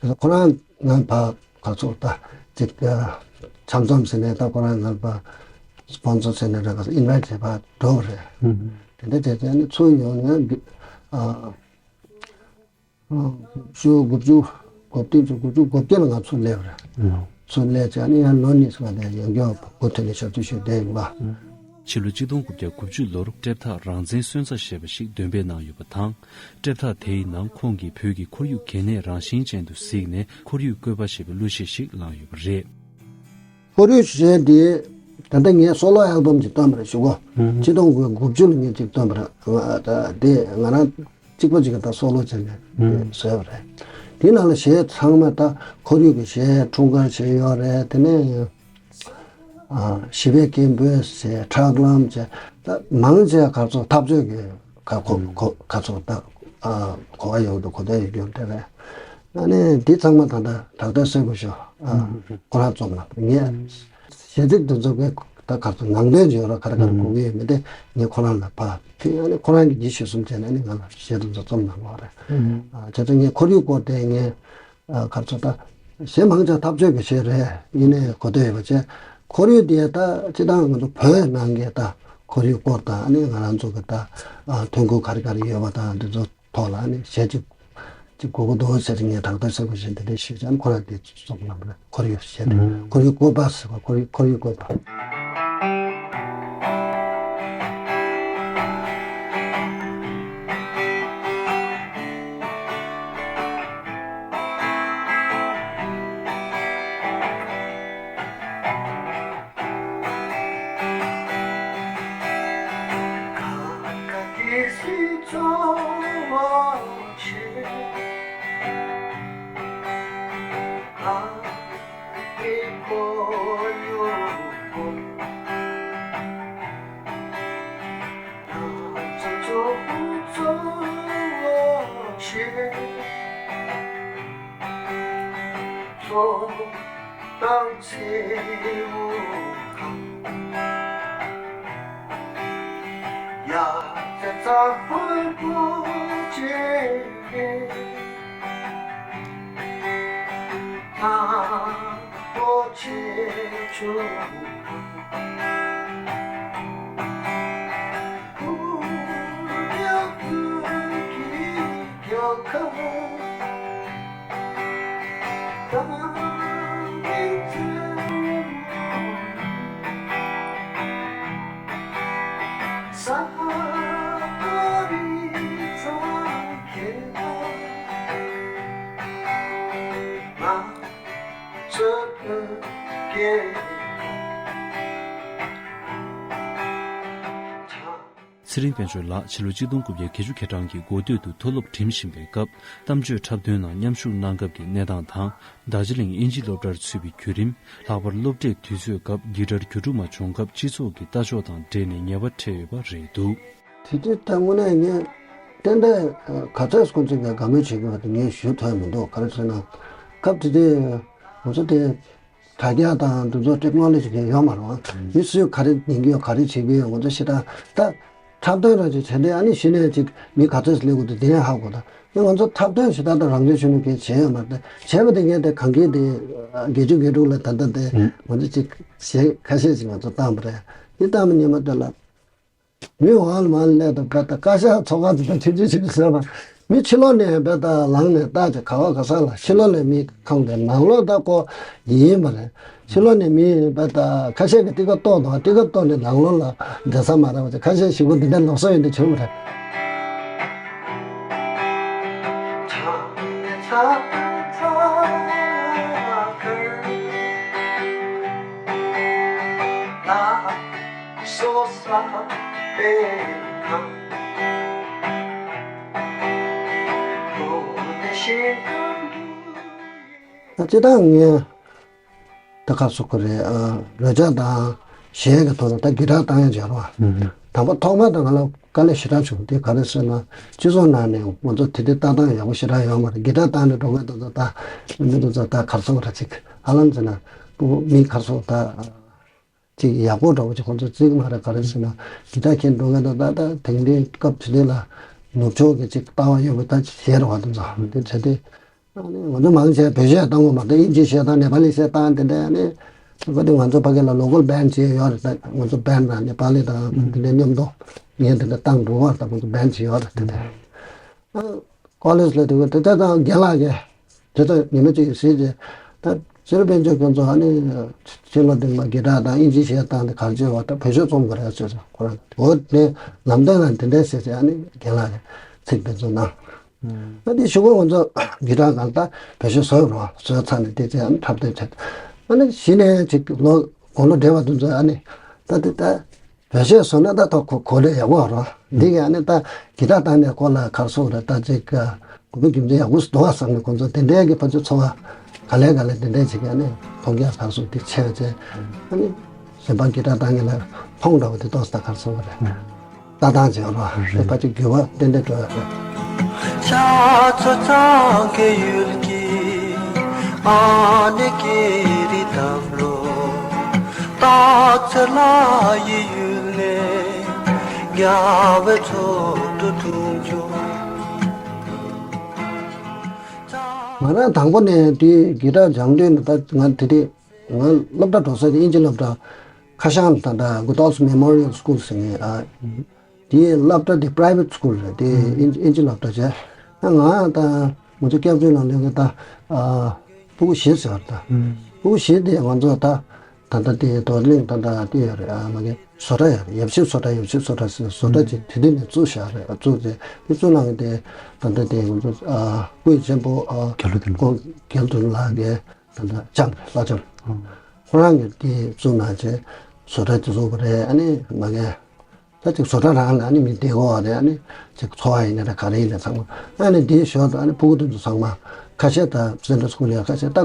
ཨུམ། དེ་ཚོ་ཁོ་རང་ང་ཕ་ག་ཚོད་ད་ཅིག་ཨ་འཆམ་འཆམ་ཟེར་ནས་ད་ཁོ་རང་ང་ཕ་སི་པོན་སར་ཟེར་ནས་ར་ག་ཨིན་ཝའི་ཊི་བྱས་པ་འགྲོ་བ་རེད། ཨུམ། དེ་འདྲ་བྱས་ཙང་ནི་ཚུར་ཡོང་ནས་འདི་ཨ་ཨ་དགུ་བཅུ་དགུ་བཅུ་གོ་བདུན་ཚོ་དགུ་བཅུ་གོ་བརྒྱད་ལ་ང་ཚུར་སླེབས་པ་རེད། ཨུམ། ཚུར་སླེབས་ཙང་ནི་ཡང་ལོ་གཉིས་ཙམ་ལ་ཡང་མགོ་ཐོན་ནས་ཞབས་ཞུ་ཞུས་བསྡད་ཡིན་པ། ཕྱི་ལོ་ཆིག་སྟོང་དགུ་བརྒྱ་དགུ་བཅུ་ལོར་སྤྲེབ་ཐག་རང་བཙན་སོན་རྩ་ཞེས་པ་ཞིག་འདོན་སྤེལ་གནང་ཡོད་པ་དང་། སྤྲེབ་ཐག་དེའི་ནང་ཁོང་གིས་བོད་ཀྱི་ཁོར་ཡུག་གལ་གནད་རང་བཞིན་ཅན་དུ་གཟིགས་ནས་ཁོར་ཡུག་བཀོད་པ་ཞེས་པའི་གླུ་གཞས་ཤིག་བླངས་ཡོད་པ་རེད། ཁོར་ཡུག་གཞས་འདི་ད་ལྟ་ངའི་སོ་ལོ་ཨལ་བམ་ཅིག་བཏོན་པ་རེད་ཞུ་གོ། ཨུ་ཧུ། ཆིག་སྟོང་དགུ་བརྒྱ་དགུ་བཅུ་ལ་ངས་ཅིག་བཏོན་པ་རེད། ང་ད་དེ་ང་རང་གཅིག་པ་ཅིག་གིས་ད་སོ་ལོ་བྱས་ནས་ཨུ་ཧུ། བཟོས་པ་རེད། དེ་ནང་ལ་གཞས་ཚང་མ་ད་ཁོར་ཡུག་གི་གཞས་འཁྲུངས་སྐར་གཞས་ཡོད་རེད། དེ་ནས། ཨ་ཞི་བའི་སྐད་འབོད་ཟེར་ཁྲག་ལམ་ཟེར་ད་མང་ཆེ་ག་ཚོད་འཐབ་རྩོད་ཀྱི་ག་གོ་ཨུ་གོ་ག་ཚོད་ད་ཨ་གོ་བ་ཡོད་འདུག་གོ་བརྡ་ཡོད་རྒྱུ་དེ་རེད། ཨ་ནི་འདི་ཚང་མ་ད་ལྟ་ཌོག་ཊར་སེ་གོ་ཤོ་ཨ་ཨུ་ཁོ་རང་རྩོམ་ལ་ངས་གཞས་ཚིག་འདི་ཚོ་གི་ད་ག་ཚོད་ནང་དོན་ཅིག་ཡོད་ར་ག་རེ་ག་རེ་གོ་གི་ཡོད་མེད་དེ་ངས་ཁོ་རང་ལ་ཕར་ཕུལ། ཨ་ནི་ཁོ་རང་གིས་ཉིན་ཞིག་གསུམ་བྱས་ནས་ཨ་ནི་ང་ལ་གཞས་འདི་ཚོ་རྩོམ་གནང་བ་རེད། ཨ་བྱས་ཙང་ངས་ཁོར་ཡུག་སྐོར་དེ་ངས། ཨ་ག་ཚོད་ད། གཞས་མང་ཆེ་འཐབ་རྩོད་ཀྱི་གཞས་རེད། ཡིན་ནའི་གོ་བདེ་ཡོད་པ་བྱས། ཁོར་ཡུག་དེ་ད་སྤྱིར་བཏང་ང་ཚོ་བོད་ནང་གི་ད་ཁོར་ཡུག་སྐོར་དང་ཨ་ནི་ང་རང་ཚོ་གི་ད་ཨ་ཐོན་ཁུངས་ག་རེ་ག་རེ་ཡོད་པ་དང་འདི་ཚོ་ཐོག་ལ་ཨ་ནི་གཞས་ཅིག་ཅིག་དགོས་ཀྱི་འདུག་ཟེར་ཏེ་ངས་ཌོག་ཊར་སེ་གོ་ཤོ་འདི་འདྲ་ཞུས་ཙང་ཁོ་རང་དེ་རྩོམ་གནང་བ་རེད། ཁོར་ཡུག་གཞས་དེ། ཨུ། ཁོར་ཡུག་བཀོད་པ་ཟེར་བ། ཁོར་ཡུག་ཁོར་ཡུག་བཀོད་པ། དང་ཚེའུ་ཁ། ཡ་ཙེ་ཙ་ཕོར་པོ་ཆེ། ཐང་པོ་ཆེ་ཆུང་། ཚེ་རིང་དཔལ་འབྱོར་ལགས་ཕྱི་ལོ་ཆིག་སྟོང་དགུ་བརྒྱ་བརྒྱད་ཅུ་གྱ་གྲངས་ཀྱི་འགོ་སྟོད་དུ་མཐོ་སློབ་འགྲིམ་བཞིན་པའི་སྐབས་གཏམ་བརྗོད་འཁྲབ་སྟོན་ནང་མཉམ་ཞུགས་གནང་སྐབས་ཀྱི་གནས་སྟངས་དང་། རྡོ་རྗེ་གླིང་དབྱིན་ཇིའི་སློབ་གྲྭར་ཚུད་པའི་བརྒྱུད་རིམ། ལྷག་པར་སློབ་གྲྭའི་དུས་ཚོད་སྐབས་ཀྱི་ཌར་གྱོད་སྒྲུག་མ་བྱུང་སྐབས་སྤྱི་ཚོགས་ཀྱི་ལྟ་ཕྱོགས་དང་འབྲེལ་ནས་ཉེས་པ་འཕྲད་ཡོད་པ་རེད་འདུག་དེ་དུས་ད་དངོས་གནས་ངས་ཏན་ཏན་ག་ཚོད་ཁོང་ཚོས་ཀྱི་དགའ་མོས་བྱེད་དགོས་པ་དེ་ངས་ཞུ་ཐུབ་མི་འདུག་ག་རེ་ཟེར་ན། སྐབས་དེ་དུས་ང་ཚོ་དེ་དྲ་རྒྱ་དང་འདི་ཚོ་ཊེག་ནོ་ལོ་ཇི་གི་ཡོད་མ་རེད་བ། མི་སུས་ག་རེ་ཉན་གྱི་ཡོད་ག་རེ་བྱེད་ཀྱི་ཡོད་ང་ཚོ་ཞེ་དྲག་ད། འཁྲབ་སྟོན་རང་ཅིག་བྱས་ཏེ་ཨ་ནི་གཞི་ནས་ཅིག་མི་ག་ཚོད་སླེབས་དགོས་འདུག་དེ་ཡང་ཧ་གོ་ད། ང་ཚོ་འཁྲབ་སྟོན་ཞེ་དྲག་ད་རང་སྐྱོང་ཆོས་ལུགས་ཀྱིས་བྱས་ཡོད་མ་རེད། བྱས་པ་དེ་ངས་དེ་གང་གི་དེ་བརྒྱད་ཅུ་གྱ་དྲུག་ལ་ད་ལྟ་དེ་ང་ཚོ་ཅིག་གཞས་ཁ་ཤས་ཅིག་ང་ཚོ་བཏང་པ་རེད། དེ་བཏང་པ་ཉིན་མ་དེ་ལ་མི་འོག་ལ་མར་སླེབས་དང་བལྟས་ད་བཀའ་ཤག་ཚོགས་ཁང་དེ་དང་ཆིབས་བསྒྱུར་ཆིབས་བསྒྱུར་ཟེར་བ། མི་ཕྱི་ལོགས་ནས་བལྟས་ད་ལངས་ནས་བལྟས་ཀྱི་ག་བ་ག་ས་ལ་ཕྱི་ལོགས་ནས་མི་ཁང་དེ་ནང་ལོགས་ད་ཀོ་ཡིན་པ་རེད། ཕྱི་ལོགས་ནས་མི་བལྟས་ད་ཁ་ཤས་ཀྱི་ཏི་ཀ་གཏོར་དང་ཏི་ཀ་གཏོར་ནས་ནང་ལོགས་ལ་བསྡད་ས་མ་རེད་བ། ཁ་ཤས་ཞིག་པོ་འདི་འདྲ་ལོགས་ས་ཡོད་འདི་བྱུང་བ་རེད། སོ་ས་པའི་ཁམས། ལོ་ནི་ཤིང་ཀུན་ཏུ། ད་སྤྱིར་བཏང་ངས་ད་ག་སོ་གོ་རེད། ཨ་རོལ་ཆ་དང་གཞས་ཀྱི་ཐོག་ལ་ད་གི་ཊར་བཏང་ཡ་སྦྱར་བ། ཨུ་ཧུ། དང་པོ་ཐོག་མ་དང་ང་ལ་དཀའ་ལས་ཞེ་དྲག་བྱུང་། དེ་ག་རེ་ཟེར་ན་སྤྱི་ཚོགས་ནང་ནས་ང་ཚོ་དེ་དུས་ལྟ་སྟངས་ཡག་པོ་ཞེ་དྲག་ཡོད་མ་རེད། གི་ཊར་བཏང་ནས་འགྲོ་མཁན་དེ་ཚོ་ད་མི་དེ་ཚོ་ད་ག་རེ་ཟེར་དགོས་རེད། ཅིག་ཧ་ལམ་ཟེར་ན་ཕྲུ་གུ་མི་ག་རེ་ཟེར་ད། ཅིག་ཡག་པོ་འདྲ་བོ་ཅིག་ཁོང་ཚོ་བརྩི་གི་མ་རེད། ག་རེ་ཟེར་ན་གི་ཊར་མཁན་འགྲོ་མཁན་དང་ད་ལྟ་དེང་དུས་སྐབས་དེ་དུས་ལ་ནུབ་ཕྱོགས་ཀྱི་ཅིག་ལྟ་བ་ཡོད་པའི་ད་གཞས་རེད་བ། དེ་ཚོ་དེ་བྱས་ཏེ་ཨ་ནི་ང་ཚོ་མང་ཆེ་བོད་གཞས་བཏང་གི་མ་གཏོགས་དབྱིན་ཇི་གཞས་དང་ནེ་པ་ལི་གཞས་བཏང་དེ་འདྲ། ཨ་ནི་ག་དུས་ང་ཚོ་ཕ་གི་ལ་ལོ་ཀལ་བན་ཌི་ཅིག་ཡོད་རེད། ད་ང་ཚོ་བན་ཌི་དང་ནེ་པ་ལི་དང་དེ་འདྲ་མཉམ་དུ་ངས་དེ་འདྲ་བཏང་འགྲོ་བ། ད་ང་ཚོ་བན་ཌི་ཅིག་ཡོད་རེད། དེ་འདྲ། ཨ་ཀོ་ལེཇ་ལ་དེ་བས་དེ་ལྟར་དང་རྒན་ལགས་ཀྱིས་དེ་ལྟར་ཉི་མ་གཅིག་གཟིགས་རྗེས་ད་ཕྱི་རབས་དཔལ་འབྱོར་ཁྱོད་ཚོ་ཨ་ནི་ཕྱི་ལོགས་འདི་མ་གི་ཊར་དང་དབྱིན་ཇི་གཞས་བཏང་དེ་གར་བྱེད་བ་ད་བོད་ཤོག་རྩོམ་དགོས་རེད་ཟེར་ཟེར་ཁོ་རང་འོ་དེ་ལམ་སྟོན་ལ་དེ་འདྲས་ཟེར་ཟེར་ཨ་ནི་རྒན་ལགས་ཀྱིས་ཚིག་དེ་ཚོ་གནང་། ད་དེ་གཞུག་གུ་ང་ཚོ་གི་ཊར་གང་ལྟར་བོད་ཤོག་བཟོས་རོགས་བཟོས་ཚར་ནས་དེ་ཚེ་ཨ་ནི་འཁྲབ་སྟོན་བྱས། ཨ་ནི་གཞི་ནས་ཅིག་ལོ་དགུང་ལོ་བགྲེས་པ་དེ་ཚོ་ཨ་ནི་ད་དེ་ད། བོད་གཞས་བཟོ་ན་ད་ཐོག་གོ་གོ་ལས་ཡག་པོ་རོ། འདི་ག་ནི་ད་གི་ཊར་བཏང་ནས་ཁོ་ལ་གར་སོང་རེད། ད་ཅིག་གོ་བའི་རྒྱུ་མཚན་ཡག་པོ་འདུག་བསམ་ནས་ཁོང་ཚོ་དེ་འདྲའི་གི་ཕན་ཚུན་འཚོ་བ་ག་ལེ་ག་ལེ་དེ་འདྲའི་ཅིག་ཡ་ནི་མཐོང་རྒྱ་གར་སོང་དེ་ཆེ་བ་ཆེ། ཨ་ནི་གཞན་པ་གི་ཊར་བཏང་ངེ་ལ་ཕོང་འདྲ་བོ་དེ་ཏོག་ཙམ་གར་སོང་བ་རེད། ལྟ་སྟངས་བྱེད་རོ་རེད། ཕལ་ཆེར་འགྱུར་བ་ཏན་ཏན་འགྲོ་ཡ་རེད། ཤ་ཚ་ཚང་གི་ཡུལ་གྱི་ཨ་ནེ་ཀེ་རི་དམ་ལོ། སྟག་འཚེར་ལ་ཡི་ཡུལ་ནས་རྒྱལ་བའི་ཚོགས་འདུ་འཁྲུངས་བྱུང་། ང་རང་དང་པོ་ནས་དེ་གི་ཊར་སྦྱང་དུས་ནི་ད་ང་དེ་དུས་ང་སློབ་གྲྭ་འགྲོ་ས་དེ་དབྱིན་ཇི་སློབ་གྲྭ་ཁ་ཤང་ད་ལྟ་Goodall's Memorial School ཟེར་ནས་ཨ། དེའི་སློབ་གྲྭ་དེ་private school རེད་དེ། ཨིན་ཨིན་ཇི་སློབ་གྲྭ་བྱས། ད་ང་དང་ང་ཚོ་སྐྱབས་བཅོལ་ནང་ལོགས་ཀྱི་ད་ཨ་ཕྲུ་གུ་བཞི་ཟེར་བ་ད། ཕྲུ་གུ་བཞི་དེ་ང་ཚོ་ད་ད་ལྟ་དེ་རྡོར་གླིང་ད་ལྟ་དེ་ཡོད་རེད། ཨ་མ་གི་བཟོ་གྲྭ་ཡོད་རེད། ཡབ་གཞིས་བཟོ་གྲྭ། ཡབ་གཞིས་བཟོ་གྲྭ་ཟེར་བཟོ་གྲྭ་ཅིག་དེ་དུས་ནས་བཙུགས་བཞག་རེད། བཙུགས་ཏེ་དེ་བཙུགས་གནང་གི་དེ་ད་ལྟ་དེ་ང་ཚོ་ཨ་སྐུ་ཡི་གཅེན་པོ་ཨ་རྒྱལ་ལོ་དོན་གྲུབ། ཨོ་རྒྱལ་དོན་ལགས་ཀྱི་ད་ལྟ་ལྕམ་རེད། ལྷ་ལྕམ། ཁོ་རང་གིས་དེ་བཙུགས་གནང་བྱས་བཟོ་གྲྭ་དེ་བཙུགས་པ་རེད། ཨ་ནི་མ་གི་ད་ཅིག་བཟོ་གྲྭ་རང་ལ་ནི་མི་བསྡད་ཀྱི་ཡོད་རེད། ཨ་ནི་ཅིག་འཚོ་བ་ཡིན་ན་རེད་ག་རེ་ཡིན་ན་ཚང་མ་ཨ་ནི་དེའི་ཞོར་དུ་ཨ་ནི་ཕྲུ་གུ་དེ་ཚོ་ཚང་མ་ཁ་ཤས་ད་Sunday school ཡ་ཁ་ཤས་ད་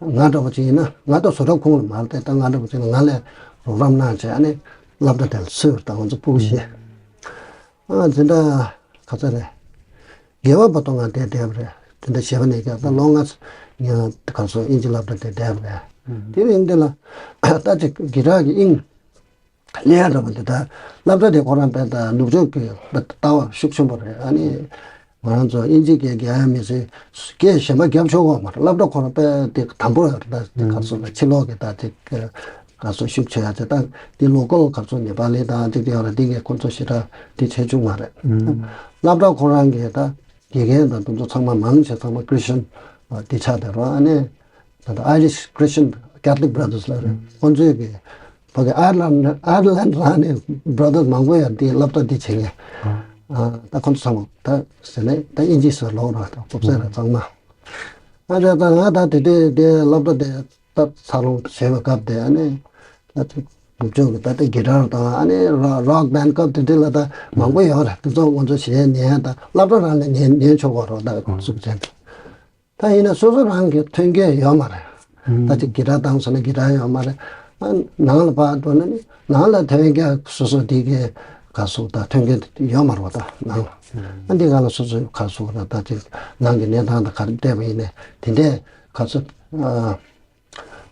ང་འདྲ་པོ་ཅིག་ཡིན་ན་ང་ད་བཟོ་གྲྭ་ཁོངས་ལ་མ་རེད་དེ། ད་ང་འདྲ་པོ་ཅིག་ཡིན་ན་ང་ལ་རོགས་རམ་གནང་བྱས་ཨ་ནི་སློབ་གྲྭ་དེ་ལ་ཚུད་པ་རེད། ད་ང་ཚོ་ཕྲུ་གུ་བཞི་ཨ་འཛིན་གྲྭ་ག་ཚོད་རེད། དགེ་བ་བར་དུ་ང་དེ་བསྡད་པ་རེད། དེ་འདྲ་བྱས་པ་ནས་ཀྱང་ད་ལོ་ལྔ་ངས་ག་ཚོད་དབྱིན་ཇི་སློབ་གྲྭ་དེ་བསྡད་པ་རེད། དེ་རིང་འདི་ལ་ད་ཅིག་གི་ཊར་གྱི་དབྱིངས་ལེན་ཡ་འདྲ་པོ་འདི། ད་སློབ་གྲྭ་དེ་ཁོ་རང་དཔེ་ད་ནུབ་ཕྱོགས་ཀྱི་ལྟ་བ་ཤུགས་ཆེན་པོ་རེད། ཨ་ནི་ང་རང་ཚོ་དབྱིན་ཇི་སྐད་རྒྱག་ཡ་མི་སྲིད། སྐད་གཞན་པ་རྒྱབ་ཆོག་གི་མ་རེད། སློབ་གྲྭ་ཁོ་རང་དཔེ་དེ་དམ་པོ་རེད། ད་དེ་ག་ཚོད་ལ་ཕྱི་ལོགས་ཀྱི་ད་དེ་ག་ཚོད་ཤུགས་ཆེ་ཡ་ཆེ། ད་དེ་ལོ་ཀལ་ག་ཚོད་ནེ་པ་ལི་དང་ཅིག་དེ་ཡོད་རེད། དེ་གས་ཁོ་ཚོ་ཞེ་དྲག་དེ་བྱེད་བཅུག་མ་རེད། སློབ་གྲྭ་ཁོ་རང་གི་ད་དགེ་རྒན་དང་དེ་ཚོ་ཚང་མ་མང་ཆེ་ཚང་མ་ཁྲི་སི་ཅན་དེ་ཆགས་བསྡད་རེད། ཨ་ནི་ད་ད་ཨའི་རི་ཤི་ཁྲི་སི་ཅན་ཀེ་ཐོ་ལིག་བྷ་ར་དར་སི་ལབ་རེད། ཁོ་ཚོའི་གི་ཕ་གི་ཨའི་ལན་ཨའི་ལན་ལ་ནི་བྷ་ར་དར་སི་མང་པོ་ཡོད། དེ་སློབ་གྲྭ་འདི་བྱེད་མཁན། ཨ་ད་ཁོ་ཚོ་ཚང་མ་ད་ཟེར་ནས་ད་དབྱིན་ཇི་སོགས་ལོག་ར་ད་སློབ་ཚན་ར་ཚང་མ། ཨ་ད་ད་ང་ད་དེ་དུས་དེ་སློབ་གྲྭ་དེ་ད་འཚར་ལོངས་བྱེད་པའི་སྐབས་དེ། ཨ་ནི་ད་དེ་ནུབ་ཕྱོགས་ཀྱི་ད་ལྟ་གི་ཊར་དང་། ཨ་ནི་རོ་རོག་བྷན་སྐབས་དེ་དུས་ལ་ད་མང་པོ་ཡོད་རེད། དེ་ཚོ་ང་ཚོ་གཞས་ཉན་ཡ་ད་སློབ་གྲྭ་རང་ནས་ཉན་ཉན་ཆོག་གི་རེད། ད་གཟུགས་ཅན་ད་ཡིན་ན་སོ་སོ་རང་གི་ཐོན་སྐྱེད་ཡོད་མ་རེད། ད་ཅིག་གི་ཊར་བཏང་སོང་ན་གི་ཊར་ཡོད་མ་རེད། ཨ་ནང་ལ་ཕར་འགྲོ་ན་ནི་ནང་ལ་ཐོན་སྐྱེད་སོ་སོ་དེ་གའི་ག་ཟུག་ད་ཐོན་སྐྱེད་ཡོད་མ་རེད་པ། ད་ནང་ལ་ཨ་འདི་ག་ལ་སོ་སོ་ག་ཟུག་ར་ད་ཅིག་ནང་གི་གནས་སྟངས་དང་ག་རེ་བལྟས་པ་ཡིན་ནའི་དེ་འདྲས་ག་ཚོད་ཨ།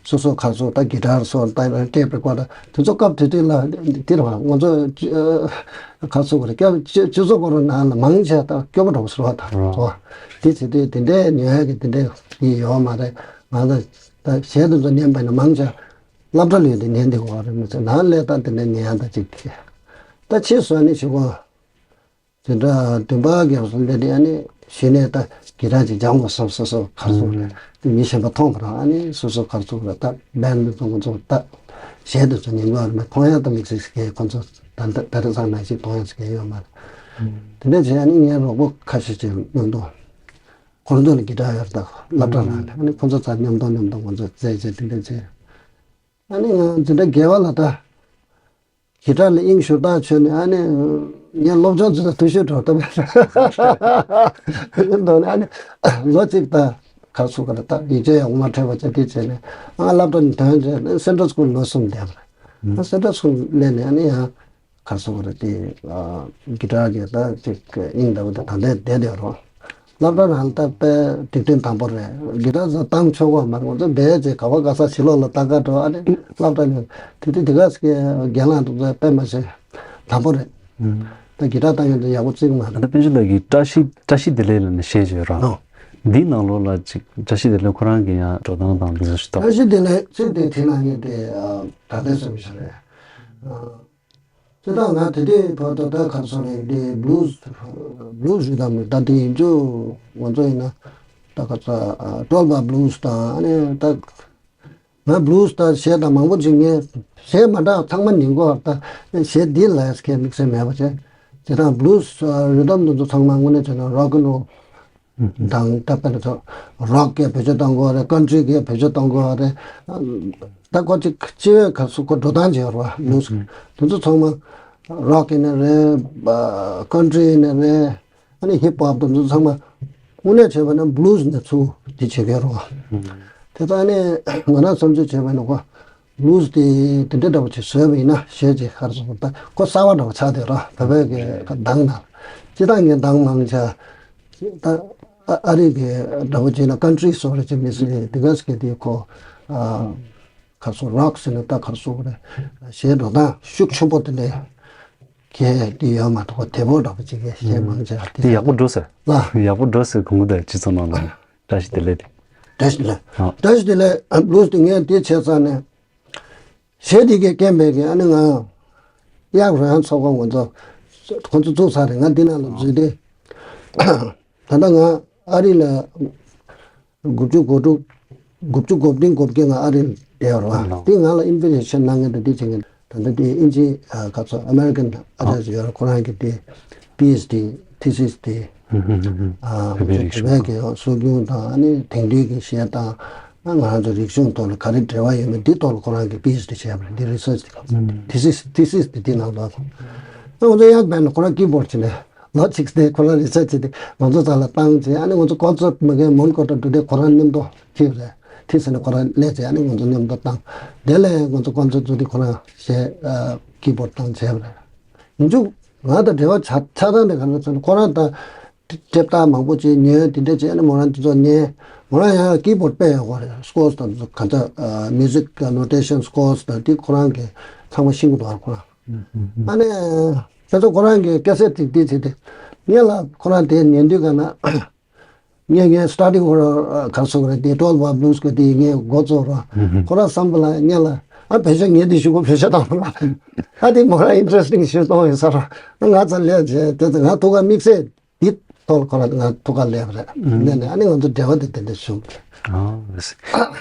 སོ་སོ་ག་ཚོད་ད་གི་ཊར་སོགས་ད་ཊེབ་རེ་ཀོར་ཌར་དེ་ཚོ་སྐབས་དེ་དུས་ལ་འདི་རེད་བ། ང་ཚོ་ག་ཚོད་གོ་རེ་སྐྱབས་སྤྱི་སྤྱི་ཚོགས་སྐོར་ནང་ལ་མང་ཆེ་ད་སྐྱོ་པོ་འདྲ་བོ་ཟེར་བ་དང་ཚོ། དེ་བྱེད་དུས་དེ་འདྲའི་ཉོ་ཡ་གི་དེ་འདྲའི་ཡིད་ཡོད་མ་རེད། ང་ཚོ་ད་གཞས་དེ་ཚོ་ཉན་པ་ཡིན་ན་མང་ཆེ་སློབ་གྲྭ་ལོས་དེ་ཉན་བསྡད་ཡོད་རེད། མི་ཚེ་ནང་ལས་ད་དེ་འདྲ་ཉན་ཡ་ད་ཅིག་ད་ཕྱིས་སུ་ནི་ཞུ་གོ་དེ་འདྲ་བདུན་པ་རྒྱབ་སོང་སླེབས་དུས། ཨ་ནི་གཞི་ནས་ད་གི་ཊར་ཅིག་སྦྱང་དགོས་བསམ། སོ་སོ་ག་ཚོད་རེད། དེ་མི་གཞན་པ་མཐོང་བ་རང་། ཨ་ནི་སོ་སོ་ག་ཚོད་རེད། ད་བྷན་ཌི་དེ་ཚོ་ང་ཚོ་ད་གཞས་དེ་ཚོ་ཉན་གི་ཡོད་རེད། མཐོང་ཡ་ད་དམིགས་བསལ་ཞིག་ཁོང་ཚོ་ད་ད་ད་རེས་ཚང་ནང་བཞིན་མཐོང་ཡ་ཞིག་ཡོད་མ་རེད། དེ་འདྲ་བྱས། ཨ་ནི་ངའི་རོགས་པ་ཁ་ཤས་ཅིག་མཉམ་དུ་ཁོང་ཚོ་ལ་གི་ཊར་ཡོད་རེད། ད་སློབ་གྲྭ་ནང་ལ། ཨ་ནི་ཁོང་ཚོ་ཚོ་མཉམ་དུ་མཉམ་དུ་ང་ཚོ་རྩེད་རྩེད་དེ་འདྲ་བྱས། ཨ་ནི་ང་འཛིན་གྲྭ་བརྒྱད་པ་ལ་ད་གི་ཊར་ལ་དབྱིངས་ཤུགས་ཐག་ཆོད་ནས། ཨ་ནི་ངའི་སློབ་སྦྱོང་ཚོ་ད་འཐུས་ཤོར་འགྲོ་ཐུབ་མེད་འདུག་ནས། ཨ་ནི་ལོ་གཅིག་ད་ག་ཚོད་ག་ལ་ད་ཡིག་ཆ་ཡག་པོ་མ་འཕྲོད་པ་བྱས། དེ་བྱས་ནས་ཨ་སློབ་གྲྭ་ནས་ཐོན་རྗེས་སེན་ཊྲལ་སི་ཀུལ་ལོ་གསུམ་བསྡད་པ་རེད། ཨ་སེན་ཊྲལ་སི་ཀུལ་སླེབས་ནས་ཨ་ནི་ཡང་ག་ཚོད་ག་ལ་དེ་གི་ཊར་གྱི་ད་ཅིག་དབྱིངས་ལྟ་བུ་དེ་ད་ལྟ་བསྡད་བསྡད་ཡོད་རེད། སློབ་གྲྭ་རང་ལ་ད་དཔེ་འགྲིག་མཐུན་དམ་པོ་རེད། གི་ཊར་ཚོ་བཏང་ཆོག་གི་མ་རེད། ང་ཚོ་འབད་བྱས་ག་བ་ག་ས་ཕྱི་ལོགས་ལ་ལྟ་ག་འགྲོ། ཨ་ནི་སློབ་གྲྭ་ནས་དེ་དུས་དེ་ག་ཟེར་གི་རྒན་ལགས་དེ་ཚོ་དཔེ་མ་བྱས་དམ་པོ་རེད། ད་གི་ཊར་བཏང་ཡོང་དུས་ཡག་པོ་བརྩི་གི་མ་རེད། ད་པཎ་ཆེན་ལགས་ཀྱིས་བཀྲ་ཤིས་བཀྲ་ཤིས་བདེ་ལེགས་ལབ་ནས་གཞས་ཅིག་ཡོད་རེད། ཨོ། འདིའི་ནང་ལོགས་ལ་ཅིག་བཀྲ་ཤིས་བདེ་ལེགས་ཁོ་རང་གི་ཡང་འགྲོ་སྟངས་དང་འདི་ཚོ་ཞིག་ད། བཀྲ་ཤིས་བདེ་ལེགས་ཚིག་དེ་དེ་ནང་ཉིད་དེ་ད་ལྟའི་བཟོ་མི་ཤེས་རེད། དེ་དག་ང་དེ་དུས་བར་དུ་ད་ག་ཚོད་རེད། དེ་བླུ་སི་བླུ་སི་རི་དམ་ད་དེ་ཡིན་རྒྱུ་ང་ཚོ་ཡིན་ན་ད་ག་ཚོད་ཀྲོལ་བ་བླུ་སི་དང་། ཨ་ནི་ད་ང་བླུ་སི་ད་གཞས་ད་མང་པོ་ཅིག་ངས་གཞས་མ་འདྲ་ཚང་མ་ཉན་གོ། ད་གཞས་འདི་ལ་སྐད་དམིགས་བསལ་མེད་པ་བྱས། དེ་དང་བླུ་སི་རི་དམ་དེ་ཚོ་ཚང་མ་དངོས་གནས་བྱས་ན་རོག་ཨེན་རོལ་དང་། ད་དཔེར་ན་ཚོ་རོག་གིས་བེད་སྤྱོད་གཏོང་གི་ཡོད་རེད། ཀན་ཊྲི་གིས་བེད་སྤྱོད་གཏོང་གི་ཡོད་རེད། ད་ཁོ་ཅིག་སྤྱི་བའི་ག་ཚོད་ཁོ་འགྲོ་སྟངས་ཅིག་ཡོད་རེད་བ། ལུས་དེ་ཚོ་ཚང་མ་རོག་ཡིན་ནའི་རེད། ཀན་ཊྲི་ཡིན་ནའི་རེད། ཨ་ནི་ཧིབ་ཧོབ་དེ་ཚོ་ཚང་མ་དངོས་གནས་བྱས་པ་ན་བླུ་སི་ནས་ཚུར་འདི་བྱེད་ཀྱི་ཡོད་རེད་བ། དེ་ལྟར་ནས་ང་རང་བསམ་ཚུལ་བྱས་པ་ཡིན་ན་ཁོ། བླུ་སི་དེ་དེ་འདྲ་འདྲ་པོ་ཅིག་བཟོས་པ་ཡིན་ན་གཞས་ཅིག་ག་རེ་ཟེར་ད་ཁོ་གསར་པ་འདྲ་པོ་ཆགས་བསྡད་ར། བོད་པའི་གི་གདངས་ནང་སྤྱིར་བཏང་གི་གདངས་མང་ཆེ་ད་ཨ་ཨ་རི་གི་འདྲ་པོ་ཅིག་ན་ཀན་ཊྲི་སོགས་རེ་ཅིག་མི་སྲིད། དེ་ག་ཟེར་གི་དེ་ཁོ་ཨ་ག་རེ་ཟེར་རོག་ཟེར་ན་ད་ག་རེ་ཟེར་དགོས་རེད། གཞས་འགྲོ་སྟངས་ཤུགས་ཆེན་པོ་དེ་འདྲ་གས་དེ་ཡོད་མ་གཏོགས་དེ་པོ་འདྲ་པོ་ཅིག་གི་གཞས་མང་ཆེ་དེ་དེ་ཡག་པོ་འགྲོ་ཟེར། ལ་ཡག་པོ་འགྲོ་ཟེར། གོང་གི་དེ་སྤྱི་ཚོགས་ནང་ལ་བཀྲ་ཤིས་བདེ་ལེགས་དེ། བཀྲ་ཤིས་བདེ་ལེགས། ཨ། བཀྲ་ཤིས་བདེ་ལེགས་བླུ་སི་དེ་ངས་དེ་བྱས་ཙང་ནས། གཞས་དེ་གས་རྐྱེན་པས་གི་ཨ་ནི་ང་གཡག་རོལ་དབྱངས་ཚོགས་པ་ང་ཚོ་ཁོང་ཚོ་བཙུགས་ཚར་རེད། ང་འདི་ནང་ལ་འཛུལ་ཏེ། ད་ལྟ་ང་ཨ་རི་ལ་དགུ་བཅུ་གོ་དྲུག་དགུ་བཅུ་གོ་བདུན་གོ་བརྒྱད་ང་ཨ་རི་ལ་བསྡད་ཡོད་རེད་བ། དེ་ང་ལ་ཨིན་ཝི་ཊེ་ཤན་གནང་མཁན་དང་དེ་བྱེད་མཁན་ད་ལྟ་དེ་ཨིན་ཇི་ཁ་ཚོ་ཨ་མེ་རི་ཀན་ཨ་ཅག་ཅིག་ཡོད་རེད། ཁོ་རང་གི་དེ་པི་ཨེཆ་ཌི་ཐི་སིས་དེ། ཨ་བོད་པའི་རིག་གཞུང་དང་། བོད་ཀྱི་སྲོལ་རྒྱུན་དང་། ཨ་ནི་དེང་དུས་ཀྱི་གཞས་དང་། ཨ་ང་རང་ཚོ་རིག་གཞུང་ཐོག་ལ་ག་རེ་འབྲེལ་བ་ཡོད་མེད་འདི་ཐོག་ལ་ཁོ་རང་གིས་པི་ཨེཆ་ཌི་བྱས་པ་རེད། འདི་རི་སར་ཆི་དེ་ག་ཚོད་ཐི་སིས་ཐི་སིས་དེ་འདི་ནང་ལོགས་སོང་། ཨ་ང་ཚོ་ཡག་བན་ལ་ཁོ་རང་ཀི་བོར་ཌི་བྱས་ནས་ལོ་གཅིག་དེ་ཁོ་རང་རི་སར་ཆི་དེ་ང་ཚོ་རྩ་ལ་བཏང་བྱས། ཨ་ནི་ང་ཚོ་ཀོན་སར་ཊི་མ་གི་མོན་གྷོ་ཊ་འགྲོ་དུས་ཁོ་རང་མཉམ་དུ་ཁྱེར་རེད། ཐི་སི་ནས་ཁོ་རང་སླེབས་བྱས། ཨ་ནི་ང་ཚོ་མཉམ་དུ་བཏང་། དེ་ལས་ང་ཚོ་ཀོན་སར་ཊི་ཚོ་དེ་ཁོ་རང་གཞས་ཀི་བོར་ཌི་བཏང་བྱས་པ་རེད། ཡིན་ཚུལ་ང་དང་འབྲེལ་བ་ཆགས་ཆགས་སྟངས་དེ་ག་རེ་ཟེར་ན། ཁོ་རང་ད་དེབ་རྟགས་མང་པོ་ཅིག་ཉོས། དེ་འདྲ་བྱས་ནས་མོ་རང་དེ་ཚོ་ཉན། ཁོ་རང་ཡང་ཀི་བོཌ་དཔེ་ཡག་པོ་རེད། སྐོར་སི་དང་ག་ཚོད་མིའུ་ཟིག་ནོ་ཊེ་ཤན་སྐོར་སི་དང་དེ་ཁོ་རང་གིས་ཚང་མ་ཤེས་ཀྱི་འདུག་ཁོ་རང་། ཨ་ནི་དེ་ཚོ་ཁོ་རང་གིས་ཀེ་སེཊ་ཅིག་དེ་བྱས་ཏེ། ངས་ལ་ཁོ་རང་དེ་ཉན་དུས་ག་ན། ངས་ངས་སི་ཊ་ཌི་ཁོ་རང་ག་རེ་ཟེར་དགོས་རེད། དེ་ཊུ་ཝེལ་བ་བྷུ་ལུ་སི་གི་དེ་ངས་འགོ་བཙུགས་རོགས། ཁོ་རང་བསམ་པ་ལ་ངས་ལ་ཨ་བེད་སྤྱོད་ངས་དེ་ཞུ་གོ་བེད་སྤྱོད་བཏང་བ་ལ། ཨ་དེ་མོ་རང་ཨིན་ཊི་རེ་སི་ཊིང་ཞིག་གཏོང་ཡིན་ས་རོགས། ང་ཚ་ལས་བྱས་དེ་ཚོ་ང་ཐུག་ག་དམིགས་བསལ། དེ་ཐོག་ལ་ཁོ་རང་ང་ཐུག་ག་སླེབས་རེད། ནས་ནས་ཨ་ནི་ང་ཚོ་འབྲེལ་བ་དེ་དེ་འདྲ་བྱུང་། ཨ་ལགས་སོ།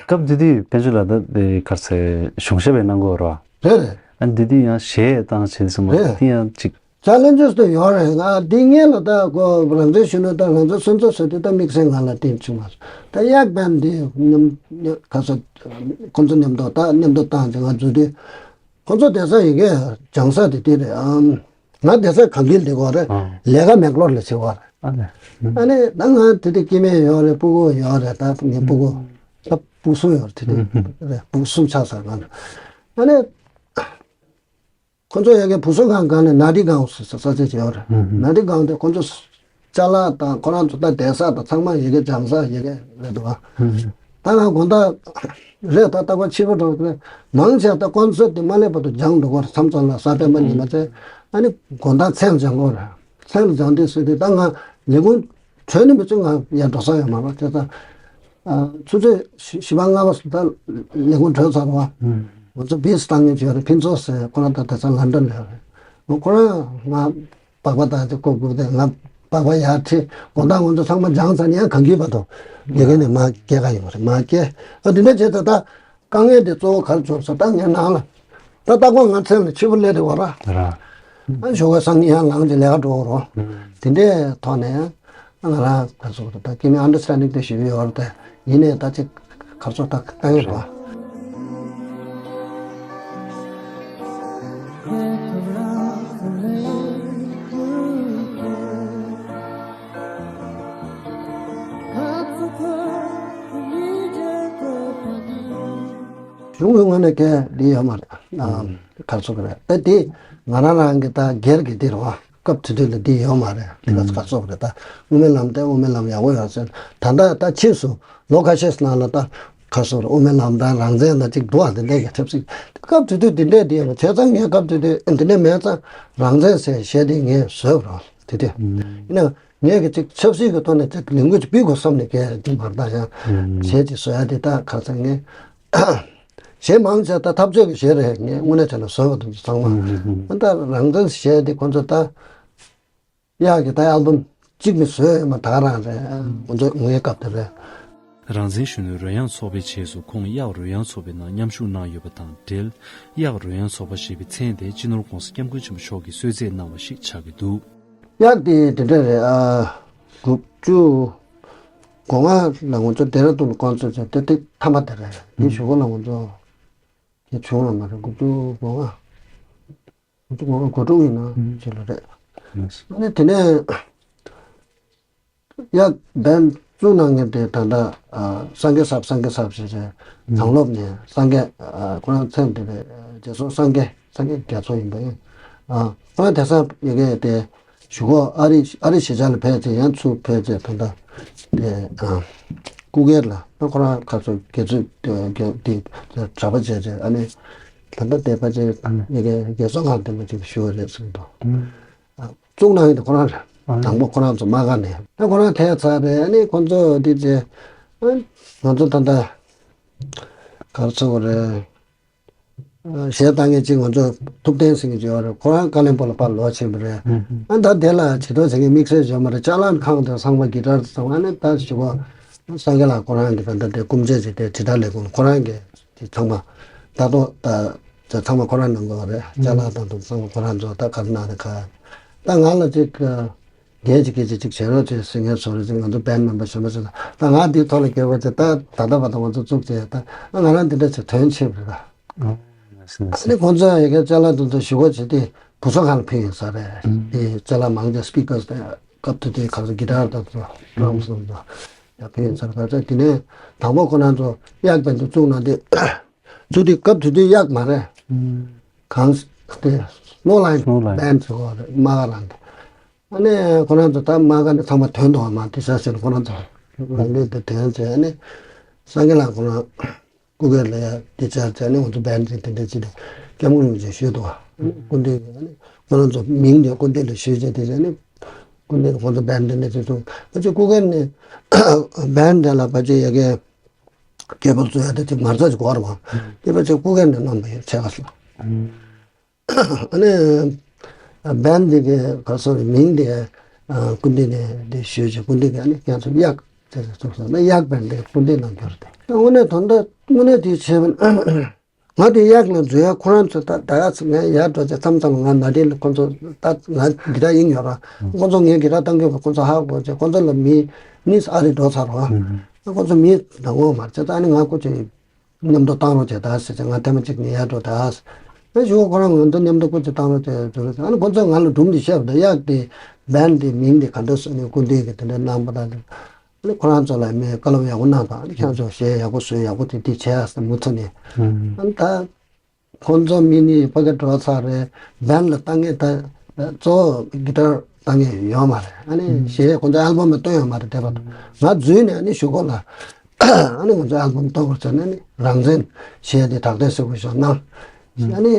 སྐབས་དེ་དུས་དཔལ་འབྱོར་ལགས་ད་དེ་ག་རེ་ཟེར་གཞུང་ཞབས་པའི་གནང་གོ་ར། རེད་རེད། ཨ་འདི་དུས་ཡང་གཞས་བཏང་བྱེད་སོང་མ་རེད། དེ་ཡང་ཅིག་ཆེ་ལེན་ཇེ་སི་དེ་ཡོད་རེད། ང་འདི་ངས་ལ་ད་ཁོ་རང་བཙན་གཞོན་ནུ་དང་རང་བཙན་སོན་རྩ་ཟེར་དུས་ད་དམིགས་བསལ་ང་ལ་བསྟན་བྱུང་མ་སོང་། ད་གཡག་བན་འདི་མཉམ་ག་ས་ཁོ་ཚོ་མཉམ་དུ་ད་མཉམ་དུ་བཏང་ཅིག་ང་འཛུལ་དུས། ཁོ་ཚོ་བསྡད་ས་ཡི་གེ་སྦྱང་ས་དེ་དེ་རེད་ཨང་། ང་བསྡད་ས་གངས་སྐྱིད་དེ་གོ་རེད། ཨང་། ལས་ཀ་མེག་ལོར་ལ་བྱེད་གོ་རེད། ཨ་ལས། ཨ་ནི་ད་ང་དེ་དུས་སྐྱེ་དམན་ཡོད་རེད། སྤུ་གུ་ཡོད་རེད། ད་ངའི་སྤུ་གུ་ད་སྤུ་གསུམ་ཡོད་རེད། དེ་དུས་རེད་སྤུ་གསུམ་ཆགས་ས་ང་ལ། ཨ་ནི་ཁོ་ཚོ་ཡ་གི་བུ་གསོ་ཁང་སྒང་ནས་ནཱ་ཌི་སྒང་ཟེར་ས་ས་ཆ་ཅིག་ཡོད་རེད། ནཱ་ཌི་སྒང་དེ་ཁོ་ཚོ་ཅ་ལག་དང་ཁོ་རང་ཚོ་ད་བསྡད་ས་དང་ཚང་མ་ཡི་གེ་སྦྱང་ས་ཡི་གེ་རེད་འདུག་ཨ། ད་ང་དགོང་དག་རེད། ད་རྟག་པར་ཕྱི་པོ་འགྲོ་གི་རེད། མང་ཆེ་ད་ཁོ་ཚོ་དེ་མ་སླེབས་བར་དུ་སྦྱང་འགྲོ་གི་རེད། མཚམས་མཚམས་ལ་གཟའ་སྤེན་པ་ཉི་མ་ཚེ་ཨ་ནི་དགོང་དག་མཚན་སྦྱང་གི་རེད། མཚན་སྦྱང་དུས་ཟེར་དུས་ད་ང་ལས་ཁུངས་གྲོལ་ནས་མི་ཚེ་ང་ཡར་འགྲོ་ས་ཡོད་མ་རེད། དེ་ད་ཆུ་ཚོད་བཞི་པ་ལྔ་པ་ད་ལས་ཁུངས་གྲོལ་ཚར་བ། ང་ཚོ་བིས་བཏང་མཁན་ཅིག་ཡོད་རེད། ཕུན་ཚོགས་ཟེར། ཁོ་རང་ད་དེ་ཚོ་ལན་ཌན་ལ་ཡོད་རེད། ཁོ་རང་ང་སྦག་སྦག་བཏང་ཅིག་བསྐུར་བསྐུར་ཏེ་ང་སྦག་སྦག་ཡར་ཁྲིད། དགོང་དག་ང་ཚོ་ཚང་མ་སྦྱངས་ཚར་ནས་ཡང་གངས་སྐྱིད་བར་དུ་ཡ་གི་ནས་མར་སྐྱེལ་ག་ཡོང་བ་རེད། མར་སྐྱེལ། ཨ་དེ་འདྲ་བྱས་ད་ད་དཀའ་ངལ་དེ་གཙོ་བོ་ག་རེ་བྱུང་ཟེར་ད་ངའི་ནང་ལ་ད་རྟག་པར་ང་མཚན་ལ་ཕྱི་པོ་སླེབས་དེ་བ་ར། ར། ཨ་ཞོགས་ཀས་སང་ཉིན་ཡང་ལངས་ཀྱི་ལས་ཀ་འགྲོ་རོགས། དེ་འདྲའི་ཐོག་ནས་ང་རང་ག་ཚོད་ད་ཀྱི་ནི་ཨན་ཌར་སི་ཊན་ཌིང་དེ་ཞེ་པོ་ཡོད་རེད་དེ། ཡིན་ནའི་ད་ཅིག་ག་ཚོད་ད་ལྟ་ཡོད་རེད་བ། གཞུང་གི་ངོས་ནས་གལ་འདི་ཡོད་མ་རེད། ཨ་ག་ཚོད་རེད་ད་དེ་ང་རང་རང་གི་ད་སྒེར་གྱི་འདི་རེད་བ། སྐབས་དེ་དུས་ལ་འདི་ཡོད་མ་རེད། དེ་ག་ག་ཚོད་རེད་ད། དབུ་མའི་ལམ་དེ་དབུ་མའི་ལམ་ཡག་པོ་ཡོད་ཟེར། ད་ལྟ་ད་ཕྱིས་སུ་ལོ་ཁ་ཤས་ནང་ལ་ད་ག་ཚོད་རེད། དབུ་མའི་ལམ་དང་རང་བཙན་དང་གཅིག་འདུག་ཨ། དེ་འདྲས་ཀྱི་ཆབ་སྲིད་སྐབས་དེ་དུས་དེ་འདྲས་དེ་ཡོད་མ་རེད། བྱས་ཙང་ངས་སྐབས་དེ་དུས་དེ་འདྲས་མེད་ཙང་རང་བཙན་ཟེར་གཞས་དེ་ངས་བཟོས་པ་རེད་དེ་དུས། ཡིན་ན་ངས་ཀྱི་ཅིག་ཆབ་སྲིད་ཀྱི་ཐོག་ནས་ཅིག་ལས་འགུལ་ཅིག་སྤེལ་དགོས་བསམ་ནས་གས་དེ་མ་རེད། ད་ཡང་གཞས་ཅིག་བཟོ་ཡ་དེ་ད་ག་ཚོད་ངས། གཞས་མང་ཆེ་ད་འཐབ་རྩོད་ཀྱི་གཞས་རེད། ངས་དངོས་གནས་བྱས་ན་བཟོས་པ་དང་ཚང་མ། ཨ་ད་རང་བཙན་གཞས་དེ་ཁོ་ཚོ་ད་གཡག་གི་ད་ཨལ་བམ་གཅིག་ནས་བཟོས་ཡོད་མ་ད་ག་རང་རེད། ཁོ་ཚོ་ངའི་སྐབས་དེ་རེད། རང་བཙན་གཞོན་ནུའི་རོལ་དབྱངས་ཚོགས་པའི་རྗེས་སུ་ཁོང་གཡག་རོལ་དབྱངས་ཚོགས་པའི་ནང་མཉམ་ཞུགས་གནང་ཡོད་པ་དང་འབྲེལ། གཡག་རོལ་དབྱངས་ཚོགས་པ་ཞེས་པའི་མཚན་དེ་སྤྱི་ནོར་༸གོང་ས་༸སྐྱབས་མགོན་ཆེན་པོ་མཆོག་གིས་གསོལ་སྩལ་གནང་བ་ཞིག་ཆགས་ཀྱི་འདུག་གཡག་དེ་དེ་འདྲ་རེད་ཨ། དགུ་བཅུ་གོ་ལྔ་ལ་ང་ཚོ་ལྡེ་ར་ལྡུན་ལ་སྐོང་ཚོགས་བྱས་དེ་དེ་མཐའ་མ་དེ་རེད། དེ་གཞུག་གུ་ལ་ང་ཚོ་དེ་བྱུང་བ་མ་རེད། དགུ་བཅུ་གོ་ལྔ། དགུ་བཅུ་གོ་ལྔ་གོ་དྲུག་ཡིན་ན་ཅི་ལ་རེད། ཨ་ནི་དེ་ནས་གཡག་བན་བཙུགས་གནང་མཁན་དེ་ད་ལྟ་སངས་རྒྱས་ཟབ་སངས་རྒྱས་ཟབ་ཞེས་བྱས་དྭང་སློབ་ནས་སངས་རྒྱས་ཁོ་རང་མཚན་དེ་རེད། རྗེས་སོར་སངས་རྒྱས་སངས་རྒྱས་རྒྱ་མཚོ་ཡིན་པ་ཡིན། ཁོ་རང་དེང་སང་ཡ་གི་དེ་གཞུག་གུ་ཨ་རི་ཨ་རི་གཞིས་ཆགས་ལ་ཕེབས་ཚེ་ཡང་ཚུར་ཕེབས་ཚེ་ད་ལྟ་དེ་སྐུ་སྒེར་ལ་ཁོ་རང་ཁ་ཚོ་དགེ་ཚུལ་དེ་གྲྭ་པ་བྱས་རྗེས་ཨ་ནི་ད་ལྟ་དེ་ཕལ་ཆེར་ཡ་གི་རྒྱལ་སོང་ཁང་དེ་མ་ཅིག་ཞུ་བ་རེད་གསུངས་འདུག་བཙུགས་གནང་ཡོད་དེ་ཁོ་རང་རེད། དང་པོ་ཁོ་རང་ཚོ་མ་ག་ནས་ད་ཁོ་རང་ཐད་ཚར་རེད། ཨ་ནི་ཁོ་ཚོ་འདི་རྗེས་ང་ཚོ་ད་ལྟ་གར་ཚོ་རེད། གཞས་བཏང་མཁན་གཅིག་ང་ཚོ་ཐུབ་བསྟན་ཟེར་མཁན་ཅིག་ཡོད་རེད། ཁོ་རང་ཀ་ལོན་སྦུག་ལ་ཕར་ལོག་ཕྱིན་པ་རེད། ཨ་ད་དེ་ལ་ཇུས་གཏོགས་བྱེད་མཁན་དམིགས་བསལ་ཡོད་མ་རེད། ཅ་ལག་ཁང་དང་ཚང་མ་གི་ཊར་ཚང་མ་ཨ་ནི་ད་ཞུ་བ་སངས་རྒྱས་ལགས་ཁོ་རང་གི་ད་ལྟ་དེ་སྐུ་མཆེད་ཅིག་དེ་དྲིལ་བསྒྲགས་ལས་ཁུངས་ཁོ་རང་གི་དེ་ཚང་མ་ད་ལྟ་ད་ཚང་མ་ཁོ་རང་གནང་དགོས་པ་རེད། ཅ་ལག་དང་དུ་ཚང་མ་ཁོ་རང་ཚོ་ད་ག་རེ་གནང་རེད་ག་ད་ང་ལ་ཅིག་རྒྱལ་གཅིག་རྒྱལ་གཅིག་ཅིག་བྱེད་རོགས་བྱེད་ཟེར་མཁན་ཚོ་རེད། ཅིག་ང་ཚོ་བན་མེམ་བར་གཞོན་པ་ཚོ་ད་ང་འདིའི་ཐོག་ལ་སྐྱོད་པ་བྱེད། ད་ད་ལྟ་བར་དུ་ང་ཚོ་བཙུགས་བྱས་ད་ང་རང་འདི་འདྲ་ཚོ་དོན་ཆེ་བ་རེད། ཨ་ནི་ཁོང་ཚོ་ཡ་གི་ཅ་ལག་འདི་ཚོ་ཞུ་སྒོ་བྱེད་དུས་བུ་གསོ་ཁང་ལ་ཕུལ་ཡོད་ས་རེད། དེ་ཅ་ལག་མང་ཆེ་སི་པི་ཀར་སི་དང་སྐབས་དེ་དུས་ག་ཚོད་གི་ཊར་དང་ཚོ་ཌྲམ་སི་དང་ཚོ་ཡ་ཕུལ་ཡོད་ས་རེད། ད་ལྟ་དེ་ནས་དང་པོ་ཁོ་རང་ཚོ་གཡག་བན་དུ་བཙུགས་གནང་དུས་བཙུགས་དུས་སྐབས་དེ་དུས་གཡག་མ་རེད། གང་དེ་སནོ་ལའིན་སནོ་ལའིན་བན་ཟེར་བ་རེད། མ་ག་རང་དེ། ཨ་ནི་ཁོ་རང་ཚོ་ད་མ་ག་ནས་ཚང་མ་ཐོན་འདུག་བ། མ་དེ་ས་ཟེར་ཁོ་རང་ཚོ་ ལ་ལུས་དེ་དོན་བྱས་ནས་སངས་རྒྱས་ལགས་ཁོ་རང་སྐུ་སྒེར་ལ་ཡ་དེ་བྱས་བྱས་ནས་ང་ཚོ་བན་དེ་དེ་འདྲ་ཅིག་དེ་སྐྱབས་མགོན་རིན་པོ་ཆེ་ཞུས་འདུག་སྐུ་མདུན་གྱིས་ནི་ཁོ་རང་ཚོ་མིང་དེ་སྐུ་མདུན་ལ་ཞུས་བྱས་དེ་བྱས་ནས་སྐུ་མདུན་ཁོ་ཚོ་བན་དེ་འདྲ་ཅིག་སོང་ཕལ་ཆེར་སྐུ་སྒེར་ནས་བན་དེ་ལ་ཕལ་ཆེར་ཡ་གི་སྐད་འབོད་བཙུགས་ཡ་དེ་ཅིག་མ་རྩ་ཅིག་གོ་བ་རེད་བ། དེ་ཕལ་ཆེར་སྐུ་སྒེར་ནས་གནང་བ་ཡོད་ཆེ་བ་སོང་། ཨ་ནི་བན་འདི་གི་ག་སོ་རེད་མིང་དེ་སྐུ་མདུན་ནས་དེ་ཞུས་ཅིག་སྐུ་མདུན་གྱིས་ཨ་ནི་ཁྱེད་ཚོ་གཡག་ཟེར་ཟེར་ཚུགས་སོང་ན་གཡག་བན་དེ་སྐུ་མདུན་གནང་རྒྱུ་རེད་དེ། དངོས་གནས་དོན་དག་དངོས་གནས་དེ་བྱས་པ་ན་ང་དེ་གཡག་ལ་འཛུལ་ཡ་ཁོ་རང་ཚོ་ད་ད་ཡ་ཚོ་ངས་ཡར་འགྲོ་ཚེ་མཚམས་མཚམས་ང་ན་དེ་ལ་ཁོ་ཚོ་ད་ང་གི་ད་ཡིན་ཡོད་ར་ཁོ་ཚོ་ངས་གི་ད་བཏང་གི་ཁོ་ཚོ་ཧ་གོ་ཚེ་ཁོ་ཚོ་ལ་མི་མི་ཨ་རི་འགྲོ་ཚར་རོ་ཁོ་ཚོ་མི་ད་ངོ་མ་རེད་ད་ཨ་ནི་ང་ཁོ་ཚོ། མཉམ་དུ་བཏང་རོགས་བྱེད་དང་ཟེར་ཚེ་ང་ཐེངས་མ་གཅིག་ནས་ཡར་འགྲོ་དང་། ཨེ་ཞུ་ཁོ་རང་ང་ཚོ་མཉམ་དུ་སྐུ་ཚེ་བཏང་རོགས་བྱེད་ཟེར་རོགས་ཨ་ནི་ཁོ་ཚོས་ང་ལ་སྒྲུང་འདི་བཤད་པ་དང་གཡག་དེ་བན་དེ་མིང་དེ་ག་འདྲ་སོང་ནས་སྐུ་མདུན་གྱིས་དེ་འདྲ་གནང་པ་དང་། ཨ་ནི་ཁོ་རང་ཚོ་ལ་མི་བཀའ་སློབ་ཡག་པོ་གནང་དང་ཨ་ནི་ཁྱེད་ཚོ་གཞས་ཡག་པོ་བཟོས་ཡག་པོ་དེ་འདི་བྱས་ཟེར་མུ་མཐུད་ནས་ཨ་ནི་ད། ཁོང་ཚོ་མི་གཉིས་ཕ་གི་འགྲོ་ཚར་རེད། བན་ལ་ལྟ་ངེས་ད་གཙོ་བོ་གི་ཊར་ལྟ་ངེས་ཡོད་མ་རེད། ཨ་ནི་གཞས་ཁོང་ཚོ་ཨལ་བམ་ལ་བཏོན་ཡོད་མ་རེད་དེ་བར་དུ། ང་འཛུལ་ནས་ཨ་ནི་གཞུག་གུ་ལ་ཨ་ནི་ཁོང་ཚོ་ཨལ་བམ་བཏོན་དགོས་ཟེར་ནས་ཨ་ནི་རང་བཙན་གཞས་དེ་དྲག་ཐལ་ཟེར་དགོས་ཤོག་གནང་། ཨ་ནི་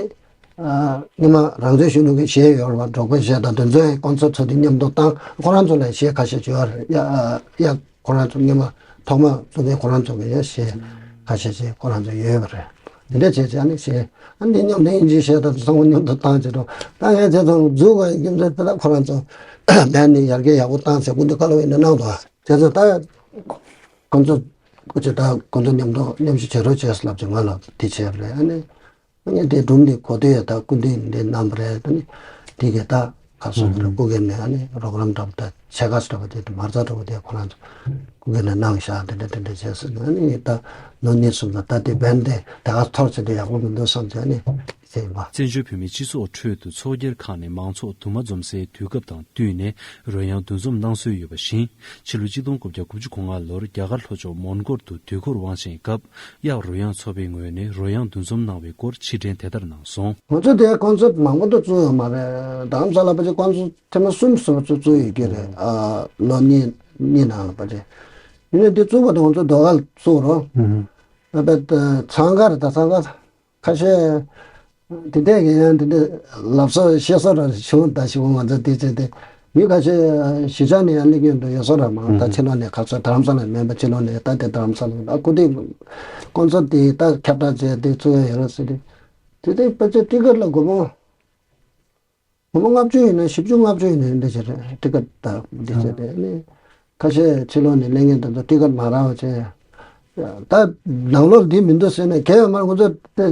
སྔོན་མ་རང་བཙན་གཞོན་ནུ་གི་གཞས་ཡོད་རེད་བ། འབྲོག་པའི་གཞས་དང་དེ་ཚོའི་ཁོང་ཚོ་ཚོ་དེ་མཉམ་དུ་བཏང་ཁོ་རང་ཚོ་ལ་གཞས་ཁ་ཤས་ཡོད་རེད་ཡ། ཁོ་རང་ཚོ་སྔོན་མ་ཐོག་མ་བཙུགས་མཁན་ཁོ་རང་ཚོ་གི་ཡ་གཞས་ཁ་ཤས་ཤིག་ཁོ་རང་ཚོ་ཡོད་པ་རེད། དེ་འདྲ་བྱས་བྱས་ཨ་ནི་གཞས་ཨ་ནི་མཉམ་དུ་ཨིན་ཇིའི་གཞས་དང་ཚང་མ་མཉམ་དུ་བཏང་བྱས་འགྲོ་ད་ངས་བྱས་ཙང་འཛུལ་དགོས་ཡིན་རྒྱུ་མཚན་དེ་ལ་ཁོ་རང་ཚོ་བན་ནི་ཡར་རྒྱས་ཡག་པོ་བཏང་ཟེར་སྐུ་མདུན་བཀའ་སློབ་ཡིན་ན་གནང་འདུག་བྱས་ཙང་ད་ཁོ་ཚོ་སྐུ་ཚེ་ད་ཁོ་ཚོ་མཉམ་དུ་མཉམ་ཞུགས་བྱེད་རོགས་བྱས་ལབ་ཅིག་ང་ལ་དེ་བྱས་པ་རེད། ཨ་ནི། ངས་དེ་སྒྲུང་འདི་གོ་དུས་ཡ་ད་སྐུ་མདུན་འདི་གནང་བ་རེད་ད་ནི་དེ་གས་ད་ག་སོ་རེད་སྐུ་སྒེར་ནས་ཨ་ནི་རོགས་རམ་འདྲ་པོ་ད་ཕྱེད་ཀ་འདྲ་པོ་དེ་མ་རྩ་འདྲ་པོ་དེ་ཁོ་རང་ཚོ་སྐུ་སྒེར་ནས་གནང་བཞག་དེ་འདྲ་དེ་འདྲ་བྱས་སོང་ཨ་ནི་ད་ལོ་གཉིས་གསུམ་ལ་ད་དེ་བན་དེ་ད་ག་ཐོར་བྱས་དེ་ཡག་པོ་མི་འདུག་བསམ་བྱས་ཨ་ནི་དེ་ཡིན་པ། བཙན་བྱོལ་བོད་མིའི་སྤྱི་ཚོགས་ཁྲོད་དུ་ཚོགས་སྒེར་ཁག་ནས་མང་ཚོགས་དུ་མ་འཛོམས་སའི་དུས་སྐབས་དང་བསྟུན་ནས་རོལ་དབྱངས་འདུ་འཛོམས་གནང་སྲོལ་ཡོད་པ་བཞིན། ཕྱི་ལོ་ཆིག་སྟོང་དགུ་བརྒྱ་དགུ་བཅུ་གོ་ལྔ་ལོར་རྒྱ་གར་ལྷོ་ཕྱོགས་མོན་གྷོར་དུ་དུས་འཁོར་དབང་ཆེན་སྐབས། གཡག་རོལ་དབྱངས་ཚོགས་པའི་ངོས་ནས་རོལ་དབྱངས་འདུ་འཛོམས་གནང་བའི་སྐོར་ཕྱིར་དྲན་དེ་ལྟར་གནང་སོང་། ང་ཚོ་དེ་ཀོན་སར་མང་པོ་འདུག་བཙུགས་ཡོད་མ་རེད། རྡ་རམ་ས་ལ་ཕལ་ཆེར་ཀོན་སར་ཐེངས་མ་གསུམ་གསུམ་བཙུགས་བཙུགས་ཡོད་ཀྱི་རེད། ཨ་ལོ་གཉིས་གཉིས་ནང་ལ་ཕལ་ཆེར། ཡིན་ནའི་དེ་བཙུགས་པ་དང་ང་ཚོ་ཟློས་གར་བཙུགས་རོགས། ཨ་པའི་འཚང་ཁ་རེད་ད་འཚང་ཁ། ཁ་ཤས་དེ་འདྲས་ཀྱི་ཡང་དེ་འདྲས་ལབ་སོ་བཤད་སོ་ར་བྱུང་ད་ཞིག་ང་ཚོ་དེ་བྱས་ཏེ་མི་ཁ་ཤས་གཞིས་ཆགས་ནས་ཡང་སླེབས་ཀྱི་འདུག་ཡོད་སོ་ར་མ་ད་ཕྱི་ལོགས་ནས་ཁ་ཚོ་རྡ་རམ་ས་ལ་མེད་པ་ཕྱི་ལོགས་ནས་ད་དེ་རྡ་རམ་ས་ལ་ཨ་ཁུ་དེ་ཀོན་སར་དེ་ད་ཁྱབ་བསྒྲགས་བྱས་ཏེ་བཙུགས་ཡ་ཡོད་ར་ཟེར་ཏེ་དེ་དེ་ཕལ་ཆེར་ཊི་ཀེ་ཊི་ལ་སྒོར་མོ། སྒོར་མོ་ལྔ་བཅུ་ཡིན་ན་བཞི་བཅུ་ལྔ་བཅུ་ཡིན་ན་འདི་བྱས་རེད་ཊི་ཀེ་ཊི་ད་འདི་བྱས་རེད་ནི། ཁ་ཤས་ཕྱི་ལོགས་ནས་སླེབས་མཁན་དེ་ཚོ་ཊི་ཀེ་ཊི་མ་རག་པ་བྱས། ད་ནང་ལོགས་འདི་མི་འདུག་ཟེར་ནས་གལ་ཡོད་མ་རེད། ཁོ་ཚོ་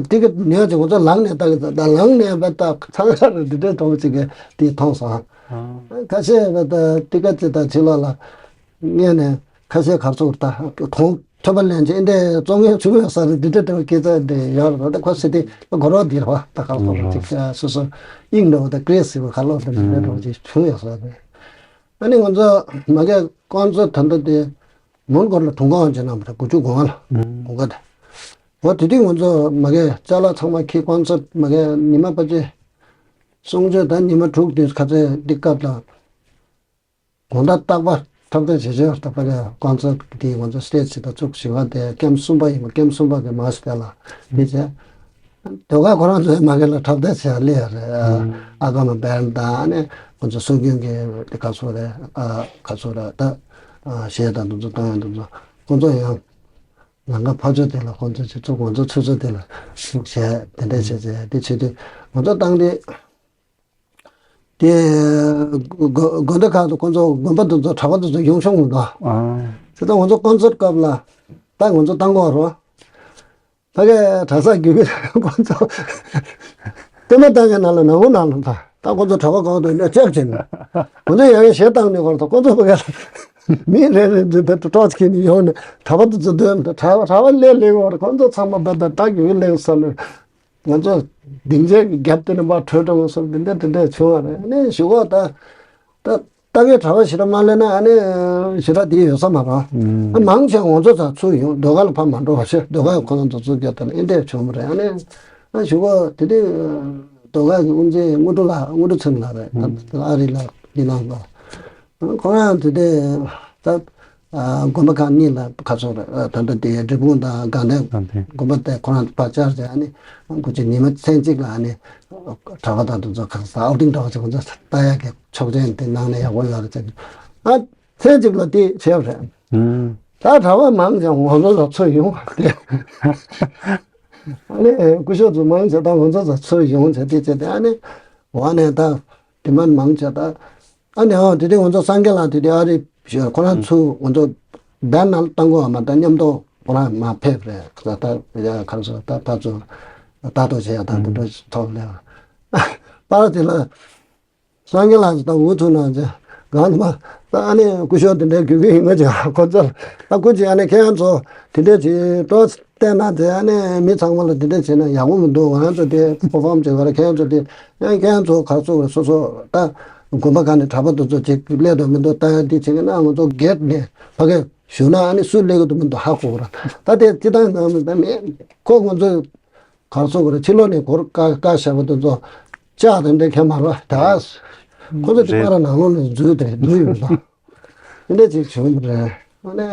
ཊི་ཀེ་ཊི་ཉོས་ཅིག་ཁོ་ཚོ་ལངས་ནས་ད་ད་ལངས་ནས་བ་ད་ཚང་ཁ་རེད་འདི་འདྲའི་གྲོགས་ཅིག་གིས་དེ་མཐོང་སོང་། ཁ་ཤས་བ་ད་ཊི་ཀེ་ཊི་ཅིག་ད་ཕྱི་ལོགས་ལ་ཉན་ནས་ཁ་ཤས་གར་སོང་ད་མཐོང་། ཐོས་པ་ལེན་ཅིག་འདི་བཙོང་མཁན་བྱུང་ཡོད་ས་རེད། འདི་འདྲ་འདྲ་བ་སྐད་ཆ་འདི་ཡོད་རེད། ད་ཁོ་སི་དེ་སྒོ་རོགས་འདིར་བ་ད་ཁ་ལོ་རེད་ཅིག་སོ་སོ་དབྱིངས་འདྲ་བ་ད་ཀྲེ་སི་བ་ཁ་ལོ་འདི་འདྲ་འདྲ་བ་ཅིག་བྱུང་ཡོད་ས་རེད། ཨ་ནི་ང་ཚོ་མ་གི་ཀོན་སར་ད་ལྟ་དེ་མོན་གྷོ་ལ་དྲུང་འགོ་ཅིག་གནང་བ་རེད། དགུ་བཅུ་གོ་ལྔ་ལ་དྲུང་འགོ་དེ་འོ་དེ་དུས་ང་ཚོ་མ་གི་ཅ་ལག་ཚང་མ་ཁྱེར་ཀོན་སར་མ་གི་ཉི་མ་པ་ཅེ་གསུང་ཆོས་ད་ཉི་མ་དྲུག་དེ་ཁ་ཚེ་འདི་སྐབས་ལ། དགོང་དག་རྟག་པར་འཁྲབ་སྟོན་བྱེད་ཆོག་རྟག་པར་ཀོན་སར་དེའི་ང་ཚོ་སི་ཊེ་ཇི་ཞིག་དང་བཙུགས་བཞི་པ་དེ་ཀེམ་གསུམ་པ་ཡིན་པ་ཀེམ་གསུམ་པ་གི་མ་སི་དེ་ལ་མི་བྱས། ཟློས་གར་ཁོ་རང་ཚོའི་མ་གི་ལ་འཁྲབ་སྟོན་བྱས་སླེབས་ཡ་རེད། ཨ་ཀ་མ་བན་དང་ཨ་ནི་ང་ཚོ་སྲོལ་རྒྱུན་གྱི་དེ་ག་ཚོད་རེད། ཨ་ག་ཚོད་རེད་ད། གཞས་དང་འདུ་འཛོམས་བཏང་ཡ་འདུ་འཛོམས་ཁོ་ཚོ་ཡང་ལམ་ཁ་ཕར་ཕྱོགས་དེ་ལ་ཁོ་ཚོ་ཅིག་བཙུགས། ང་ཚོ་ཚུར་ཕྱོགས་དེ་ལ་བཙུགས་བྱས་དེ་འདྲ་བྱས་བྱས་དེ་བྱེད་དུས་ང་ཚོ་བཏང་དེ། དེ་དགོན་དགོན་སྡེ་ཁག་ཏུ་ཁོང་ཚོ་དགོན་པ་དེ་ཚོ་གྲྭ་པ་དེ་ཚོ་ཡོང་ཤོག་མི་འདུག་ཨ་དེ་ལྟར་ང་ཚོ་ཀོན་སར་སྐབས་ལ་ད་ང་ཚོ་བཏང་གོ་རོ། ད་གའི་གྲྭ་ས་རྒྱུད་པའི་ཁོང་ཚོ་ལྟད་མོ་ལྟ་མཁན་ནང་ལ་ནང་ངོ་ནང་ལ་ད་ད་ཁོང་ཚོ་གྲྭ་པ་གང་དུ་ནས་ལྕགས་བྱས་ནས་ང་ཚོ་ཡང་ཡང་གཞས་བཏང་ནས་གོ་རོ། ད་ཁོང་ཚོ་ཕ་གའི་མི་རེ་རེ་འཛིན་པའི་ཏོག་ཙམ་ཁྱེར་ནས་ཡོང་ནས་གྲྭ་པ་དེ་ཚོ་སྡོད་ནས་གྲྭ་པ་གྲྭ་པ་ལས་ལས་གོ་རོ། ཁོང་ཚོ་ཚང་མ་བ་ད་ད་རྒྱུད་པའི་ལས་ས་ལ། ང་ཚོ་སྡིངས་ཆའི་རྒྱབ་དེ་ནས་མར་བྲོས་འགྲོ་དགོས་བསམ་འདི་འདྲ་འདི་འདྲ་བྱུང་བ་རེད། ཨ་ནི་གཞུག་གུ་ད་ད་ད་གའི་གྲྭ་པ་ཞེ་དྲག་མ་སླེབས་ན་ཨ་ནི་ཞེ་དྲག་དེ་ཡོད་ས་མ་རེད། ཨ་མང་ཆེ་ང་ཚོ་ཚ་ཚུར་ཡོང་ཟློས་གར་ལ་ཕར་མ་འགྲོ་བ་ཞེས་ཟློས་གར་ཁོ་རང་ཚོ་ཚུར་རྒྱབ་དེ་ལ་ཨེ་འདྲས་བྱུང་བ་རེད། ཨ་ནི་ཨ་གཞུག་གུ་དེ་དུས་ཟློས་གར་གྱི་དབུ་མཛད་དངོས་གྲུབ་ལགས་དངོས་གྲུབ་ཚེ་རིང་ལགས་རེད། ད་ཨ་རི་ལ་འདི་ནང་ལ་ཁོ་རང་དེ་དུས་ད། ཨ་དགོན་པ་ཁག་གཉིས་ལ་ཁ་ཕྱོགས་རེད། ཨ་ད་ལྟ་དེ་འབྲས་སྤུངས་དང་དགའ་ལྡན་དགའ་ལྡན་དགོན་པ་དེ་ཁོ་རང་ཕར་བཅར་བྱས། ཨ་ནི་སྐུ་མཁྱེན་ཉི་མ་མཚན་གཅིག་ལ་ཨ་ནི་གྲྭ་པ་དང་དེ་ཚོ་གང་ཟག་ཨའུ་ཏིང་འདྲ་བོ་ཅིག་ཁོང་ཚོ་ལྟ་ཡག་གི་ཆོག་མཆན་དེ་གནང་ན་ཡག་པོ་ཡོད་རེད་ཟེར་གི། ཨ་མཚན་གཅིག་ལ་དེ་བྱས་པ་རེད། ཨུམ། ད་གྲྭ་པ་མང་ཆེ་ང་ཚོ་ལ་ཚུར་ཡོང་བ་དེ། ཨ་ནི་སྐུ་ཞབས་ཚོ་མང་ཆེ་ད་ང་ཚོ་ཚུར་ཡོང་བྱས་དེ་བྱས་ཏེ། ཨ་ནི་འོ་ནས་ད་དེ་མ་མང་ཆེ་ད། ཨ་ནི་ཨོ་དེ་དུས་ང་ཚོ་སངས་རྒྱས་ལགས་དེ་དུས་ཨ་རི་ཁོ་རང་ཚུར་ང་ཚོ་བན་ནང་བཏང་དགོས་བ་མ། ད་མཉམ་དུ་ཁོ་རང་མར་ཕེབས་རེད། ད་ད་ཡ་གར་སོ་ད་ཕར་ཚུར་ལྟ་རྟོག་བྱེད་ཡ་ད་དེ་འདྲ་ཐོག་ལས་པར་དེ་ལ། སངས་རྒྱས་ལགས་ད་འུ་ཐུག་ན་ཅེ་གང་མ། ད་ཨ་ནི་སྐུ་ཞབས་དེ་འདྲའི་དགོས་ཀྱི་ཡིན་ང་ཅེ་ཁོ་ཚོར་ད་སྐུ་མཁྱེན་ཨ་ནི་ཁྱེད་རང་ཚོ་དེ་འདྲའི་ཅིག་ཏོག་བལྟས་ན་དེ་ཨ་ནི་མི་ཚང་མ་ལ་དེ་འདྲ་བྱས་ན་ཡག་པོ་མི་འདུག་ང་རང་ཚོ་དེ་ཕོ་ཕམ་བྱེད་ག་རེ་ཁྱེད་རང་ཚོ་དེ་ཡང་ཁྱེད་རང་ཚོ་ག་ཚོད་རེད། སོ་སོ་ད་དགོན་པ་ག་ནས་གྲྭ་པ་དེ་ཚོ་ཅིག་སླེབས་དང་མི་འདུག་ལྟ་ཡ་དེ་བྱེད་ཀྱི་ན་ང་ཚོ་སྒེར་ནས་ཕ་གི་བཞུགས་ན་ཨ་ནི་སུ་སླེབས་ཀྱི་འདུག་མི་འདུག་ཧ་གོ་གི་རེད། ད་དེ་སྤྱི་བཏང་ནང་ནས་ད་མེད་ཁོ་ང་ཚོ་གར་སོང་གི་རེད། ཕྱི་ལོགས་ནས་སྒོར་བཀག་བཀག་བཞག་པ་དེ་ཚོ་ལྕགས་དེ་འདྲ་ཁྱེར་མ་རེད་པ། ད་ཁོ་ཚོ་དེ་རེད། པར་ནང་ལོགས་ནས་འཛུལ་ཏེ་འཛུལ་ཡོང་དང་དེ་འདྲ་ཅིག་བྱུང་བ་རེད། ཨ་ནི།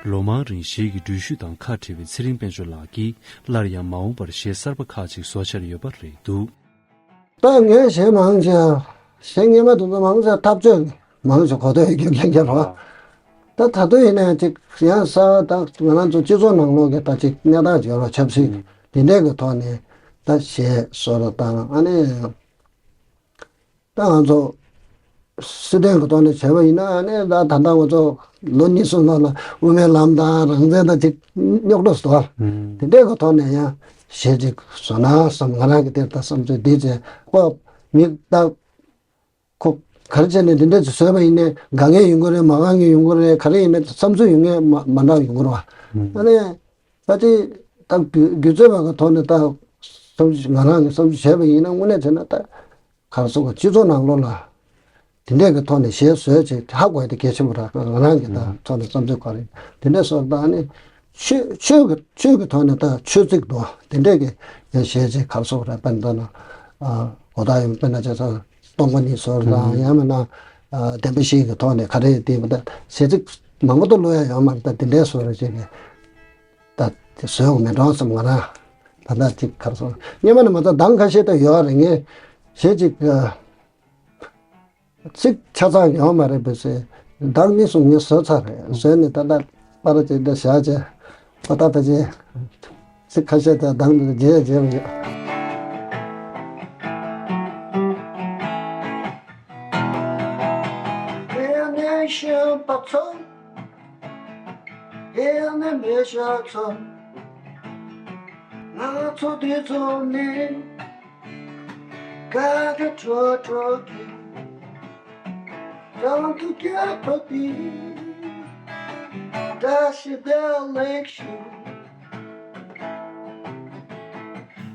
ལོ་མང་རིང་གཞས་ཀྱི་འགྲུལ་བཞུད་དང་ཁ་བྲལ་བའི་ཚེ་རིང་དཔལ་འབྱོར་ལགས་ཀྱིས་སླར་ཡང་མ་འོངས་པར་གཞས་གསར་པ་ཁག་ཅིག་བཟོ་འཆར་ཡོད་པ་རེད་འདུག་ད་ངས་གཞས་མང་ཆེ་གཞས་སྔོན་མ་དེ་ཚོ་མང་ཆེ་ཐག་གཅོད་མང་ཆེ་གོ་ཐོས་རྒྱུ་མཁན་རྒྱ་རོགས། ད་ད་དུང་ཡིན་ན་ཅིག་ཡང་གསར་པ་ད་ང་རང་ཚོ་སྤྱི་ཚོགས་ནང་ལོགས་ཀྱི་ད་ཅིག་གནས་སྟངས་ཡོད་རོགས་ཆབ་སྲིད་དེ་འདྲའི་གི་ཐོག་ནས་ད་གཞས་བཟོ་རོགས་དང་། ཨ་ནི་ད་ང་ཚོ་སྲིད་དོན་གི་ཐོག་ནས་བྱས་པ་ཡིན་ན་ཨ་ནི་ད་ད་ལྟ་ང་ཚོ་ལོ་གཉིས་གསུམ་ནང་ལ་དབུ་མའི་ལམ་དང་རང་བཙན་དང་ཅིག་རྙོག་དྲ་བཟོ་བ་དེ་འདྲའི་གི་ཐོག་ནས་ཡང་གཞས་ཅིག་བཟོ་ན་བསམ། ང་རང་གི་དེར་ད་བསམ་ཚུལ་འདི་བྱས་ཁོ་མི་ད། ཁོ་ག་རེ་བྱས་ནས་འདི་འདྲ་ཅིག་བཟོས་པ་ཡིན་ནའི་དགའ་མཁན་ཡོང་གི་རེད། མ་དགའ་མཁན་ཡོང་གི་རེད། ག་རེ་ཡིན་ནའི་བསམ་ཚུལ་ཡོང་མཁན་མ་མ་འདྲ་ཡོང་གི་རེད་བ། ཨ་ནི་ད་ཅིག་ད་སྒྱུ་རྩལ་པ་གི་ཐོག་ནས་ད་བསམ་ཚུལ་ང་རང་གི་བསམ་ཚུལ་བྱས་པ་ཡིན་ན་དངོས་གནས་བྱས་ན་ད་ག་རེ་ཟེར་དགོས། སྤྱི་ཚོགས་ནང་ལོགས་ལ་དེ་འདྲས་ཀྱི་ཐོག་ནས་གཞས་བཟོས་བྱས་ཧ་གོ་ཡ་དེ་གལ་ཆེན་པོ་རེད། ང་རང་གི་ད་ཐོག་ནས་བསམ་ཚུལ་ག་རེ་དེ་འདྲས་བཟོས་ད་ཨ་ནི་ཆོས་ཆོས་ཀྱི་ཆོས་ཀྱི་ཐོག་ནས་ད་ཆོས་ཚིག་དང་དེ་འདྲས་ཀྱི་གཞས་བྱས་ག་རེ་ཟེར་དགོས་རེད། དཔེར་ན་ད་ན་གོ་ད་ཡོང་དཔེར་ན་བྱས་ཙང་། སྟོང་པ་ཉིད་ཟེར་དང་། ཡང་མིན་ན་བདེན་པ་བཞི་གི་ཐོག་ནས་ག་རེ་དེ་བ་ད་གཞས་ཚིག་མང་པོ་ད་ཀློག་ཡ་ཡོད་མ་རེད། ད་དེ་འདྲའི་བཟོ་རེ་བྱས་ནས་ད་དེ་བཟོས་འོང་མེད་འགྲོ་བསམ། ང་རང་ད་ལྟ་ཅིག་ག་རེ་ཟེར། སྔོན་མ་ནས་མ་ཚད་གདངས་ཁ་ཤས་ད་ཡོད་རེད། ངས་གཞས་ཅིག་ཚིག་ཆ་ཚང་ཡོད་མ་རེད། བས་སེ་གདངས་གཉིས་གསུམ་ངས་བཟོས་ཚར་རེད། བཟོས་ནས་ད་ལྟ་པར་ཅིག་ད་བཞག་བྱས། ད་ལྟ་ད་ཅིག་ཚིག་ཁ་ཤས་དེ་གདངས་དེ་བརྗེ་བརྗེ་བ་ཡོད། དེ་ནས་ཤེས་པ་ཚོ། དེ་ནས་མི་ཤེས་ཚོ། ང་ཚོ་དེ་ཚོ་ནི་ཀ་ཀ་ཁྲོ་ཁྲོ་གི་རང་དུ་སྐྱེ་བ་དེ་བཀྲ་ཤིས་བདེ་ལེགས་ཞུ།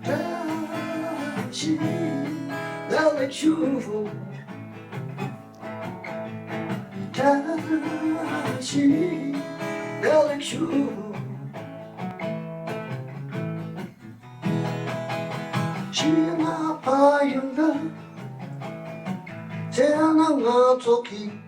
བཀྲ་ཤིས་བདེ་ལེགས་ཞུ། བཀྲ་ཤིས་བདེ་ལེགས་ཞུ། ཕྱི་ནང་ཕ་ཡུལ་ལ་བྱས་ན་ང་ཚོ་གི་